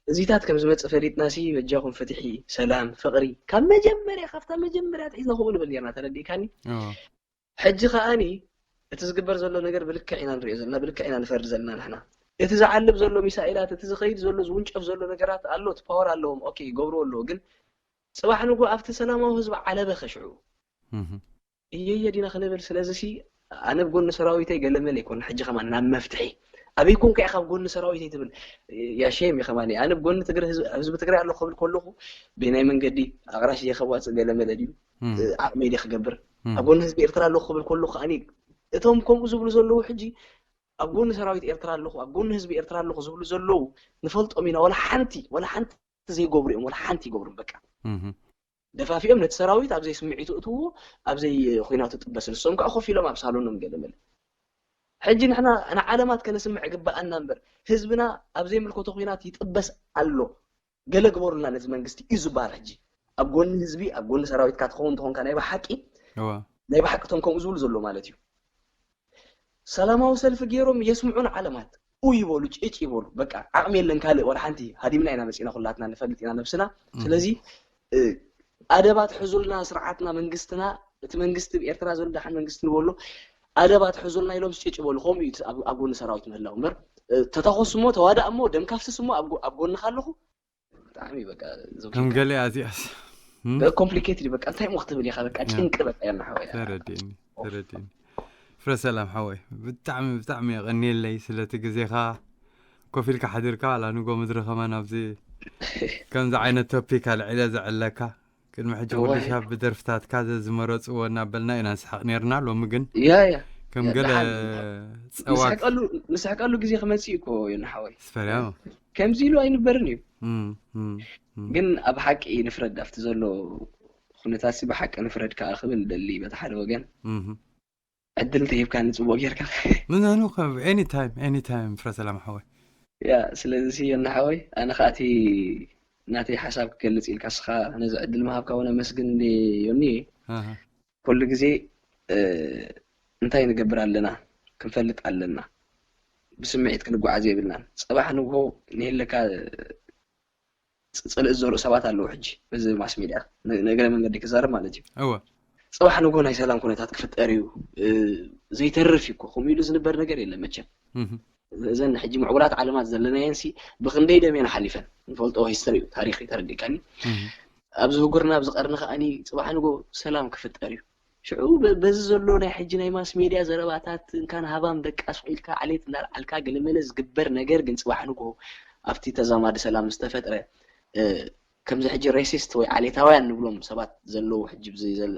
እዚታት ከም ዝመፅእ ፈሊጥና ሲ በጃኹም ፍትሒ፣ ሰላም፣ ፍቅሪ ካብ መጀመርያ ካብታ መጀመርያ ትሒዝና ከምኡ ንብል ነርና። ተረዲእካኒ? ሕጂ ከዓኒ እቲ ዝግበር ዘሎ ነገር ብልክዕ ኢና ንሪኦ ዘለና፣ ብልክዕ ኢና ንፈርድ ዘለና ንሕና። እቲ ዝዓልብ ዘሎ ሚሳኤላት፣ እቲ ዝኸይድ ዘሎ ዝውንጨፍ ዘሎ ነገራት ኣሎ፣ እቲ ፓወር ኣለዎም። ኦኬ ይገብርዎ ኣለዎ፣ ግን ፅባሕ ንጎ ኣብቲ ሰላማዊ ህዝቢ ዓለበ ከሽዑ እየየ ዲና ክንብል። ስለዚ ሲ ኣነ ብጎኒ ሰራዊተይ ገለመለ ይኮን ሕጂ ከማን ናብ መፍትሒ ኣበይ ኮንካ ኢኻ ኣብ ጎኒ ሰራዊተይ ትብል? ያሸም ከማን ኣነ ብጎኒ ትግረ ህዝቢ ትግራይ ኣለኹ ክብል ከለኹ በናይ መንገዲ ኣቕራሽ እየ ከዋፅእ ገለመለ ድዩ ዓቕመይ ድየ ክገብር ኣብ ጎኒ ህዝቢ ኤርትራ ኣለኹ ክብል ከለኹ ከዓኒ እቶም ከምኡ ዝብሉ ዘለዉ ሕጂ ኣብ ጎኒ ሰራዊት ኤርትራ ኣለኹ ኣብ ጎኒ ህዝቢ ኤርትራ ኣለኹ ዝብሉ ዘለዉ ንፈልጦም ኢና። ወላ ሓንቲ ወላ ሓንቲ ዘይገብሩ እዮም። ወላ ሓንቲ ይገብሩ በቃ ደፋፊኦም ነቲ ሰራዊት ኣብ ዘይስምዒቱ እትዎ ኣብ ዘይ ኩናቱ ጥበስ ንሶም ከዓ ኮፍ ኢሎም ኣብ ሳሎኖም ገለመለ። ሕጂ ንሕና ንዓለማት ከነስምዕ ግባኣና እምበር ህዝብና ኣብ ዘይምልከቶ ኩናት ይጥበስ ኣሎ። ገለ ግበሩልና ነዚ መንግስቲ እዩ ዝበሃል። ሕጂ ኣብ ጎኒ ህዝቢ ኣብ ጎኒ ሰራዊትካ ትኸውን እንተኾንካ ናይ ብሓቂ ናይ ብሓቂ እቶም ከምኡ ዝብሉ ዘሎ ማለት እዩ። ሰላማዊ ሰልፊ ገይሮም የስምዑ ንዓለማት ኡ ይበሉ ጭጭ ይበሉ። በቃ ዓቕሚ የለን ካልእ ወላ ሓንቲ ሃዲምና ኢና መፂና ኩላትና ንፈልጥ ኢና ነብስና። ስለዚ ኣደብ ኣትሕዙልና ስርዓትና መንግስትና እቲ መንግስቲ ብኤርትራ ዘሎ ደሓን መንግስቲ ንበሎ ኣደብ ኣትሕዙልና ኢሎም ስጭጭ በሉ። ከምኡ እዩ ኣብ ጎኒ ሰራዊት ምህላው እምበር ተታኮስ እሞ ተዋዳእ እሞ ደም ካፍስስ እሞ ኣብ ጎንኻ ኣለኹ ብጣዕሚ በቃ ከም ገለ ኣዚኣስ ኮምፕሊኬትድ በቃ እንታይ ሞ ክትብል ኢኻ በቃ ጭንቂ በቃ ያና ሓወያ ተረዲእኒ ተረዲእኒ። ፍረ ሰላም ሓወይ ብጣዕሚ ብጣዕሚ የቐንየለይ ስለቲ ግዜኻ። ኮፍ ኢልካ ሓዲርካ ኣላ ንጎ ምድሪ ከማን ኣብዚ ከምዚ ዓይነት ቶፒክ ኣልዒለ ዘዕለካ ቅድሚ ሕጂ ወዲ ሻብ ብደርፍታትካ ዘዝመረፅዎ እናበልና ኢና ንስሕቕ ነርና። ሎሚ ግን ያ ያ ከም ገለ ጸዋግ ንስሕቀሉ ግዜ ክመፅእ እዩ እኮ ዮና ሓወይ። ስፈርያ ከምዚ ኢሉ ኣይንበርን እዩ። ግን ኣብ ሓቂ ንፍረድ ኣብቲ ዘሎ ኩነታት ሲ ብሓቂ ንፍረድ ከዓ ክብል ደሊ በቲ ሓደ ወገን ዕድል ተሂብካ ንፅቡቅ ጌርካ ምናኑ ካብ ኤኒታይም ኤኒታይም ፍረ ሰላም ሓወይ። ያ ስለዚ ሲ ዮና ሓወይ ኣነ ከኣቲ ናተይ ሓሳብ ክገልፅ ኢልካ ስኻ ነዚ ዕድል ምሃብካ እውን ኣመስግን ዮኒ። ኩሉ ግዜ እንታይ ንገብር ኣለና ክንፈልጥ ኣለና። ብስምዒት ክንጓዓዝ የብልናን። ፅባሕ ንግሆ ንህለካ ፅልእ ዝዘርኡ ሰባት ኣለዉ። ሕጂ በዚ ማስ ሚድያ ንእግረ መንገዲ ክዛረብ ማለት እዩ። እወ ፅባሕ ንግሆ ናይ ሰላም ኩነታት ክፍጠር እዩ ዘይተርፍ እዩ እኮ ከምኡ ኢሉ ዝንበር ነገር የለን መቸም። እዘን ሕጂ ምዕቡላት ዓለማት ዘለናየን ሲ ብክንደይ ደም እየን ሓሊፈን ንፈልጦ ሂስተሪ እዩ ታሪክ እዩ ተረዲእካኒ። ኣብዚ ህጉርና ኣብዚ ቀርኒ ከዓኒ ፅባሕ ንግሆ ሰላም ክፍጠር እዩ። ሽዑ በዚ ዘሎ ናይ ሕጂ ናይ ማስ ሜድያ ዘረባታት እንካን ሃባም ደቃ ስቕ ኢልካ ዓሌት እንዳልዓልካ ገለመለ ዝግበር ነገር ግን ፅባሕ ንግሆ ኣብቲ ተዛማዲ ሰላም ዝተፈጥረ ከምዚ ሕጂ ሬሲስት ወይ ዓሌታውያን ንብሎም ሰባት ዘለዉ ሕጂ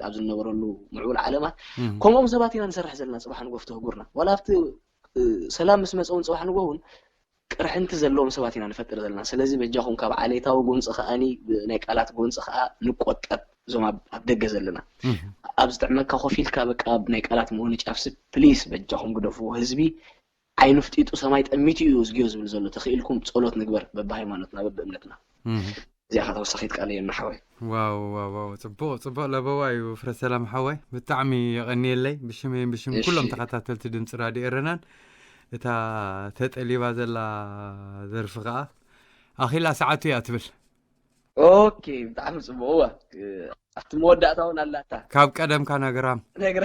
ኣብዚ ዝነበረሉ ምዕቡል ዓለማት ከምኦም ሰባት ኢና ንሰርሕ ዘለና ፅባሕ ንግሆ ኣብቲ ህጉርና ዋላ ኣብቲ ሰላም ምስ መፀ እውን ፅባሕ ንግሆ እውን ቅርሕንቲ ዘለዎም ሰባት ኢና ንፈጥር ዘለና። ስለዚ በጃኹም ካብ ዓሌታዊ ጎንፂ ከዓኒ ናይ ቃላት ጎንፂ ከዓ ንቆጠብ። እዞም ኣብ ደገ ዘለና ኣብ ዝጥዕመካ ኮፍ ኢልካ በቃ ናይ ቃላት ምውንጫፍሲ ፕሊስ በጃኹም ግደፍዎ። ህዝቢ ዓይኑ ፍጢጡ ሰማይ ጠሚቱ እዩ እዝግዮ ዝብል ዘሎ። ተኽኢልኩም ፀሎት ንግበር በብሃይማኖትና በብእምነትና። እዚኣ ተወሳኺት ቃል እየ እናሓወይ። ዋው ዋው ዋው ፅቡቕ ፅቡቕ ለበዋ እዩ ፍረ ሰላም ሓወይ ብጣዕሚ የቐንየለይ ብሽመይን ብሽም ኩሎም ተኸታተልቲ ድምፂ ራድዮ ኤረናን እታ ተጠሊባ ዘላ ደርፊ ከዓ ኣኺላ ሰዓቱ እያ ትብል። ኦኬ ብጣዕሚ ፅቡቅ እዋ ኣብቲ መወዳእታ እውን ኣላታ ካብ ቀደምካ ነግራም ነግራ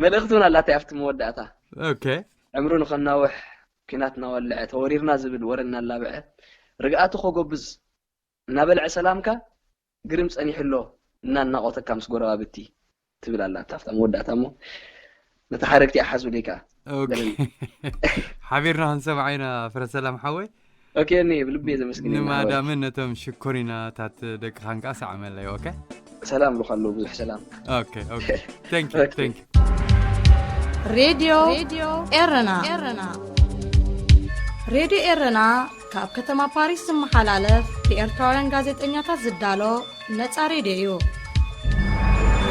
መልእክቲ እውን ኣላታ ኣብቲ መወዳእታ ኦኬ ዕምሩ ንኸናውሕ ኲናት እናወልዐ ተወሪርና ዝብል ወረ እናላብዐ ርግኣቱ ከጎብዝ እናበልዐ ሰላምካ ግርም ጸኒሑ ኣሎ እናናቖተካ ምስ ጎረባብቲ ትብል ኣላ ኣብታ መወዳእታ እሞ ነታ ሓረግቲ ኣሓዙለይ ከኣ ሓቢርና ክንሰምዓ ኢና ፍረ ሰላም ሓወይ ኦኬ እኔ ብልቢ እየ ዘመስግን ንማዳምን ነቶም ሽኮሪናታት ደቅኻን ከኣ ሰዓመለይ ኦኬ ሰላም ብሉኻ ኣለዉ ብዙሕ ሰላም ሬድዮ ኤረና ሬድዮ ኤረና ካብ ከተማ ፓሪስ ዝመሓላለፍ ብኤርትራውያን ጋዜጠኛታት ዝዳሎ ነጻ ሬድዮ እዩ።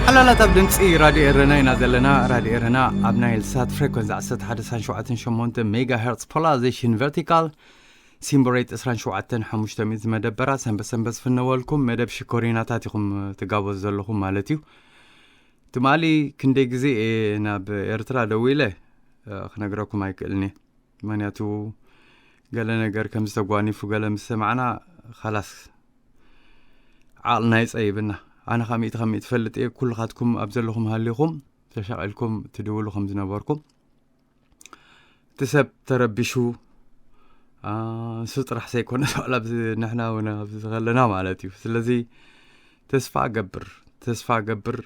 ሓላላት ኣብ ድምፂ ራድዮ ኤረና ኢና ዘለና። ራድዮ ኤረና ኣብ ናይል ሳት ፍሬኮንስ ዓሰርተ ሓደ ነጥቢ ሸውዓተ ሸሞንተ ሜጋ ሄርትስ ፖላራይዜሽን ቨርቲካል ሲምቦሬት ዕስራን ሸውዓተን ሓሙሽተ ሚእቲ መደበራ ሰንበት ሰንበት ዝፍነወልኩም መደብ ሽኮሪናታት ኢኹም ትጋበዙ ዘለኹም ማለት እዩ። ትማሊ ክንደይ ግዜ እየ ናብ ኤርትራ ደዊለ ክነግረኩም ኣይክእልን እየ። ምክንያቱ ገለ ነገር ከም ዝተጓኒፉ ገለ ምስ ሰማዕና ካላስ ዓቕልና ይፀይብና። ኣነ ካብ ሚእቲ ካብ ሚእቲ ፈልጥ እየ። ኩልኻትኩም ኣብ ዘለኹም ሃሊኹም ተሻቒልኩም ትድውሉ ከም ዝነበርኩም። እቲ ሰብ ተረቢሹ ንሱ ጥራሕ ዘይኮነ ዋላ ንሕና እውን ኣብዚ ከለና ማለት እዩ። ስለዚ ተስፋ ገብር ተስፋ ገብር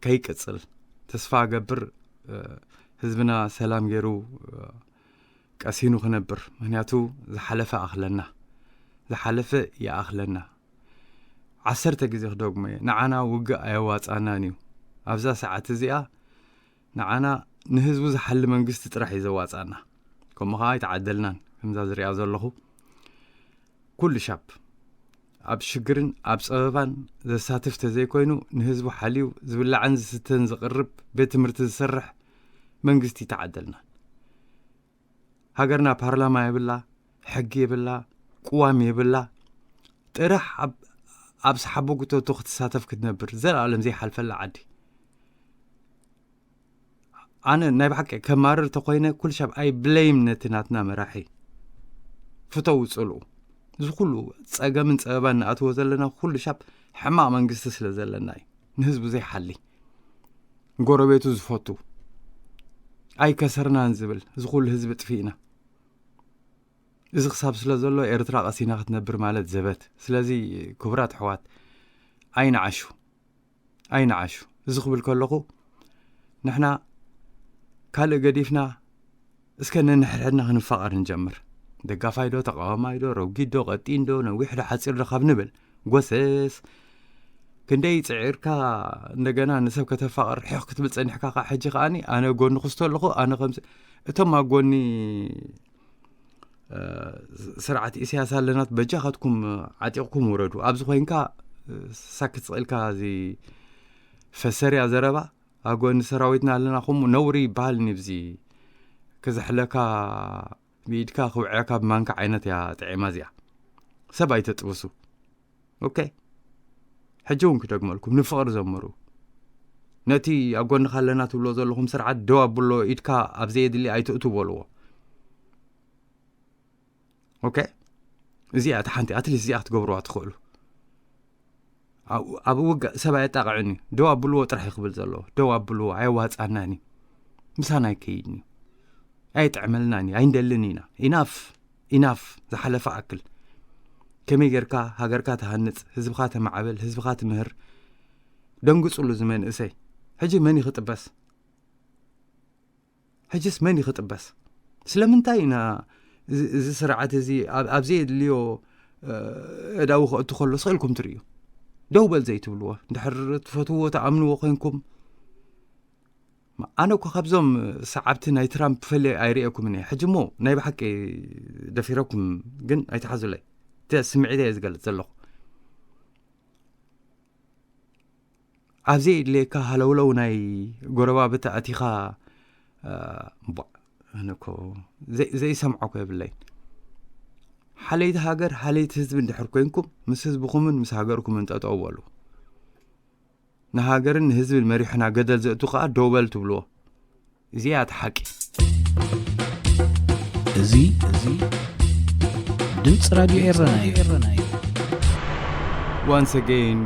ከይቅፅል ተስፋ ገብር ህዝብና ሰላም ገይሩ ቀሲኑ ክነብር። ምክንያቱ ዝሓለፈ ኣኽለና ዝሓለፈ ይኣኽለና። ዓሰርተ ግዜ ክደግሞ እየ፣ ንዓና ውግእ ኣየዋፃናን እዩ። ኣብዛ ሰዓት እዚኣ ንዓና ንህዝቡ ዝሓሊ መንግስቲ ጥራሕ እዩ ዘዋፃና። ከምኡ ከዓ ኣይተዓደልናን። ከምዛ ዝሪኣ ዘለኹ ኩሉ ሻብ ኣብ ሽግርን ኣብ ፀበባን ዘሳትፍ ተዘይኮይኑ ንህዝቡ ሓልዩ ዝብላዕን ዝስተን ዝቕርብ ቤት ትምህርቲ ዝሰርሕ መንግስቲ ኣይተዓደልናን። ሃገርና ፓርላማ የብላ፣ ሕጊ የብላ፣ ቅዋም የብላ። ጥራሕ ኣብ ኣብ ሰሓቦ ጉተቶ ክትሳተፍ ክትነብር ዘላለም ዘይሓልፈላ ዓዲ። ኣነ ናይ ብሓቂ ከማርር ተኮይነ ኩሉ ሻብ ኣይ ብሌም ነቲ ናትና መራሒ ፍተው ፅልኡ። እዚ ኩሉ ፀገምን ፀበባን ንኣትዎ ዘለና ኩሉ ሻብ ሕማቕ መንግስቲ ስለ ዘለና እዩ። ንህዝቡ ዘይሓሊ ጎረቤቱ ዝፈቱ ኣይከሰርናን ዝብል እዚ ኩሉ ህዝቢ ጥፊእና። እዚ ክሳብ ስለ ዘሎ ኤርትራ ቀሲና ክትነብር ማለት ዘበት። ስለዚ ክቡራት ኣሕዋት ኣይንዓሹ ኣይንዓሹ። እዚ ክብል ከለኹ ንሕና ካልእ ገዲፍና እስከ ነንሕድሕድና ክንፋቐር ንጀምር። ደጋፋይ ዶ ተቃዋማይ ዶ ረጒድ ዶ ቀጢን ዶ ነዊሕ ዶ ሓፂር ዶ ካብ ንብል ጎሰስ ክንደይ ፅዒርካ እንደገና ንሰብ ከተፋቕር ሒኽ ክትብል ፀኒሕካ ከዓ ሕጂ ከዓኒ ኣነ ጎንኹ ዝተለኹ ኣነ ከምዚ እቶም ኣብ ጎኒ ስርዓት ኢሳያስ ኣለናት በጃኻትኩም ዓጢቕኩም ውረዱ። ኣብዚ ኮይንካ ሳክት ስቕ ኢልካ እዚ ፈሰርያ ዘረባ ኣብ ጎኒ ሰራዊትና ኣለና ከምኡ ነውሪ ይበሃል ንብዚ ክዝሕለካ ብኢድካ ክውዕዕካ ብማንካ ዓይነት እያ ጥዒማ እዚኣ። ሰብ ኣይተጥብሱ። ኦኬ ሕጂ እውን ክደግመልኩም ንፍቕሪ ዘምሩ። ነቲ ኣብ ጎንኻ ኣለና ትብሎ ዘለኹም ስርዓት ደው ኣብሎ ኢድካ ኣብ ዘየድሊ ኣይትእቱ በልዎ። ኦኬ እዚኣ እቲ ሓንቲ ኣትሊስት እዚኣ ክትገብርዋ ትኽእሉ። ኣብ ውግእ ሰብ ኣየጣቕዕን እዩ። ደው ኣብልዎ ጥራሕ እዩ ክብል ዘለዎ። ደው ኣብልዎ ኣየዋፃናን እዩ። ምሳና ኣይከይድን እዩ። ኣይጥዕመልናን እዩ። ኣይንደልን ኢና። ኢናፍ ኢናፍ ዝሓለፈ ኣክል። ከመይ ጌርካ ሃገርካ ትሃንፅ፣ ህዝብኻ ተማዕብል፣ ህዝብኻ ትምህር። ደንግፅሉ እዚ መንእሰይ። ሕጂ መን እዩ ክጥበስ? ሕጅስ መን እዩ ክጥበስ? ስለምንታይ ኢና እዚ ስርዓት እዚ ኣብ ዘየድልዮ እዳዊ ከእቱ ከሎ ስቕ ኢልኩም ትርእዩ? ደው በል ዘይትብልዎ? እንድሕር ትፈትውዎ ተኣምንዎ ኮይንኩም ኣነ እኮ ካብዞም ሰዓብቲ ናይ ትራምፕ ፈለ ኣይርእየኩምን እየ። ሕጂ እሞ ናይ ብሓቂ ደፊረኩም ግን ኣይትሓዙለይ። ስምዒት እየ ዝገልፅ ዘለኹ። ኣብ ዘየድልየካ ሃለውለው ናይ ጎረባብቲ ኣቲኻ እኮ ዘይሰምዖ እኮ የብለይን። ሓለይቲ ሃገር ሓለይቲ ህዝቢ እንድሕር ኮይንኩም ምስ ህዝብኹምን ምስ ሃገርኩምን ጠጠው በሉ። ንሃገርን ንህዝብን መሪሕና ገደል ዘእቱ ከዓ ደው በል ትብልዎ። እዚኣ እቲ ሓቂ። እዚ እዚ ድምፂ ራድዮ ኤረና እዩ። ዋንስ ኣገይን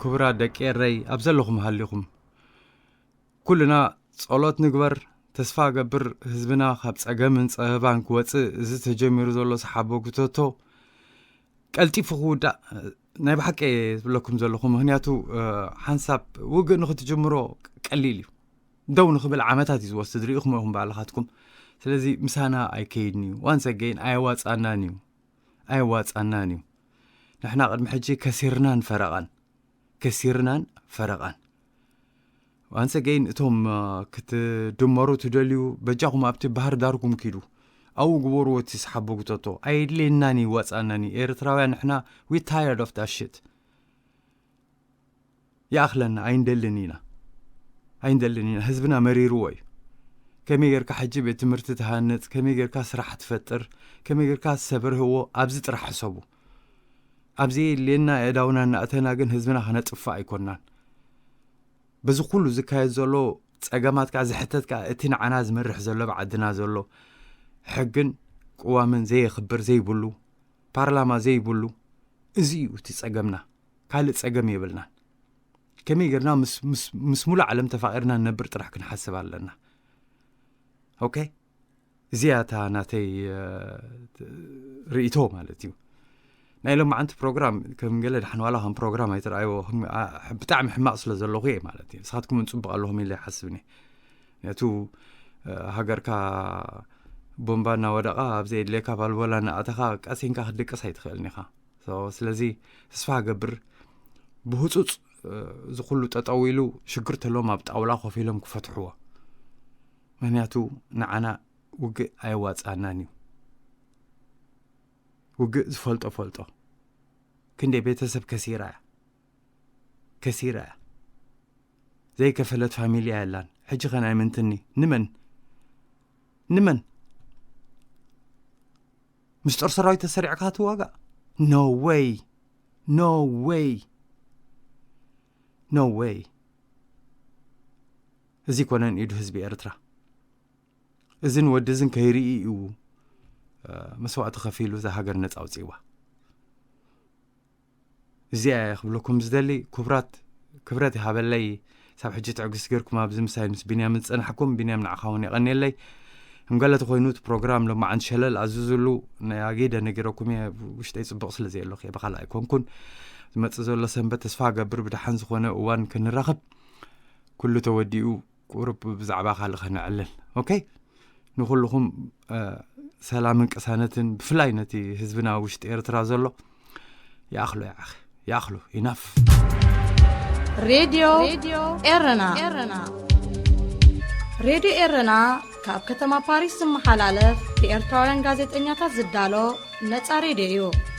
ክቡራት ደቂ ኤረይ ኣብ ዘለኹም ሃሊኹም ኩልና ጸሎት ንግበር። ተስፋ ገብር ህዝብና ካብ ጸገምን ጸበባን ክወጽእ እዚ ተጀሚሩ ዘሎ ሰሓቦ ጉተቶ ቀልጢፉ ክውዳእ ናይ ብሓቂ ዝብለኩም ዘለኹ ምክንያቱ ሓንሳብ ውግእ ንክትጅምሮ ቀሊል እዩ። ደው ንክብል ዓመታት እዩ ዝወስድ ርኢኹም ኢኹም ባዕልኻትኩም። ስለዚ ምሳና ኣይከይድን እዩ። ዋንስ ኣገይን ኣየዋፃናን እዩ። ኣየዋፃናን እዩ። ንሕና ቅድሚ ሕጂ ከሲርናን ፈረቓን ከሲርናን ፈረቓን ዋንስ ኣገይን እቶም ክትድመሩ ትደልዩ በጃኹም ኣብቲ ባህር ዳርኩም ኪዱ ኣብኡ ግበርዎ እቲ ሰሓቦ ጉተቶ ኣየድልየናን እዩ። ዋፃናን እዩ። ኤርትራውያን ንሕና we tired of that shit። ይኣኽለና ኣይንደልን ኢና ኣይንደልን ኢና። ህዝብና መሪርዎ እዩ። ከመይ ጌርካ ሕጂ ቤት ትምህርቲ ትሃንጽ፣ ከመይ ጌርካ ስራሕ ትፈጥር፣ ከመይ ጌርካ ሰብ ርህዎ ኣብዚ ጥራሕ ሕሰቡ። ኣብዚ የድልየና ኣእዳውና እናእተና ግን ህዝብና ከነጥፍእ ኣይኮናን። በዚ ኩሉ ዝካየድ ዘሎ ጸገማት ከኣ ዝሕተት ከኣ እቲ ንዓና ዝመርሕ ዘሎ ብዓድና ዘሎ ሕግን ቅዋምን ዘየኽብር ዘይብሉ ፓርላማ ዘይብሉ እዚ እዩ እቲ ጸገምና። ካልእ ጸገም የብልናን። ከመይ ጌርና ምስ ምስ ምስ ሙሉእ ዓለም ተፋቒርና ንነብር ጥራሕ ክንሓስብ ኣለና። ኦኬ እዚኣ እታ ናተይ እ፣ ርእይቶ ማለት እዩ። ናይ ሎማዓንቲ ፕሮግራም ከም ገለ ድሓን ዋላ ከም ፕሮግራም ኣይትረኣይዎ። ከም፣ ኣ፣ ብጣዕሚ ሕማቕ ስለ ዘለኹ እየ ማለት እዩ። ንስኻትኩም እውን ጽቡቕ ኣለኹም ኢለ ይሓስብኒ። ምክንያቱ እ፣ ሃገርካ ቦምባ እናወደቓ ኣብ ዘየድልየካ ባልቦላ እናኣተኻ ቀሲንካ ክትድቅስ ኣይትኽእልን ኢኻ። So ስለዚ ተስፋ ገብር ብህጹጽ እ፣ እዚ ኩሉ ጠጠው ኢሉ ሽግር ተሎም ኣብ ጣውላ ኮፍ ኢሎም ክፈትሕዎ። ምክንያቱ ንዓና ውግእ ኣየዋጽኣናን እዩ። ውግእ ዝፈልጦ ፈልጦ። ክንደይ ቤተሰብ ከሲራ እያ ከሲራ እያ። ዘይከፈለት ፋሚልያ የላን። ሕጂ ኸ ናይ ምንትኒ ንመን ንመን ምስ ጦር ሰራዊት ተሰሪዕካ ትዋጋእ? No way. No way. No way. እዚ ኮነን ኢዱ ህዝቢ ኤርትራ። እዝን ወዲ እዝን ከይርኢ እዩ እ፣ መስዋእቲ ከፊሉ እዛ ሃገር ነጻ ኣውፅእዋ። እዚኣ እየ ክብለኩም ዝደሊ። ክቡራት ክብረት ይሃበለይ። ሳብ ሕጂ ትዕግስቲ ጌርኩም ኣብዚ ምሳይ ምስ ቢንያም ዝጸናሕኩም፣ ቢንያም ንዓኻ እውን የቐንየለይ። እምገለ ተኾይኑ እቲ ፕሮግራም ሎማዓንቲ ሸለል ኣዝዙሉ። ናይ ኣጊደ ነጊረኩም እየ፣ ውሽጠይ ጽቡቕ ስለ ዘየለኹ እየ፣ ብኻልእ ኣይኮንኩን። ዝመጽእ ዘሎ ሰንበት ተስፋ ገብር ብደሓን ዝኾነ እዋን ክንራኸብ። ኩሉ ተወዲኡ ቁሩብ ብዛዕባ ካልእ ከነዕልል። ኦኬ ንኹልኹም እ፣ ሰላምን ቅሳነትን ብፍላይ ነቲ ህዝብና ውሽጢ ኤርትራ ዘሎ ይኣኽሎ ይኣኽ ይኣኽሎ ኢናፍ። ሬድዮ ኤረና ሬድዮ ኤረና ካብ ከተማ ፓሪስ ዝመሓላለፍ ብኤርትራውያን ጋዜጠኛታት ዝዳሎ ነጻ ሬድዮ እዩ።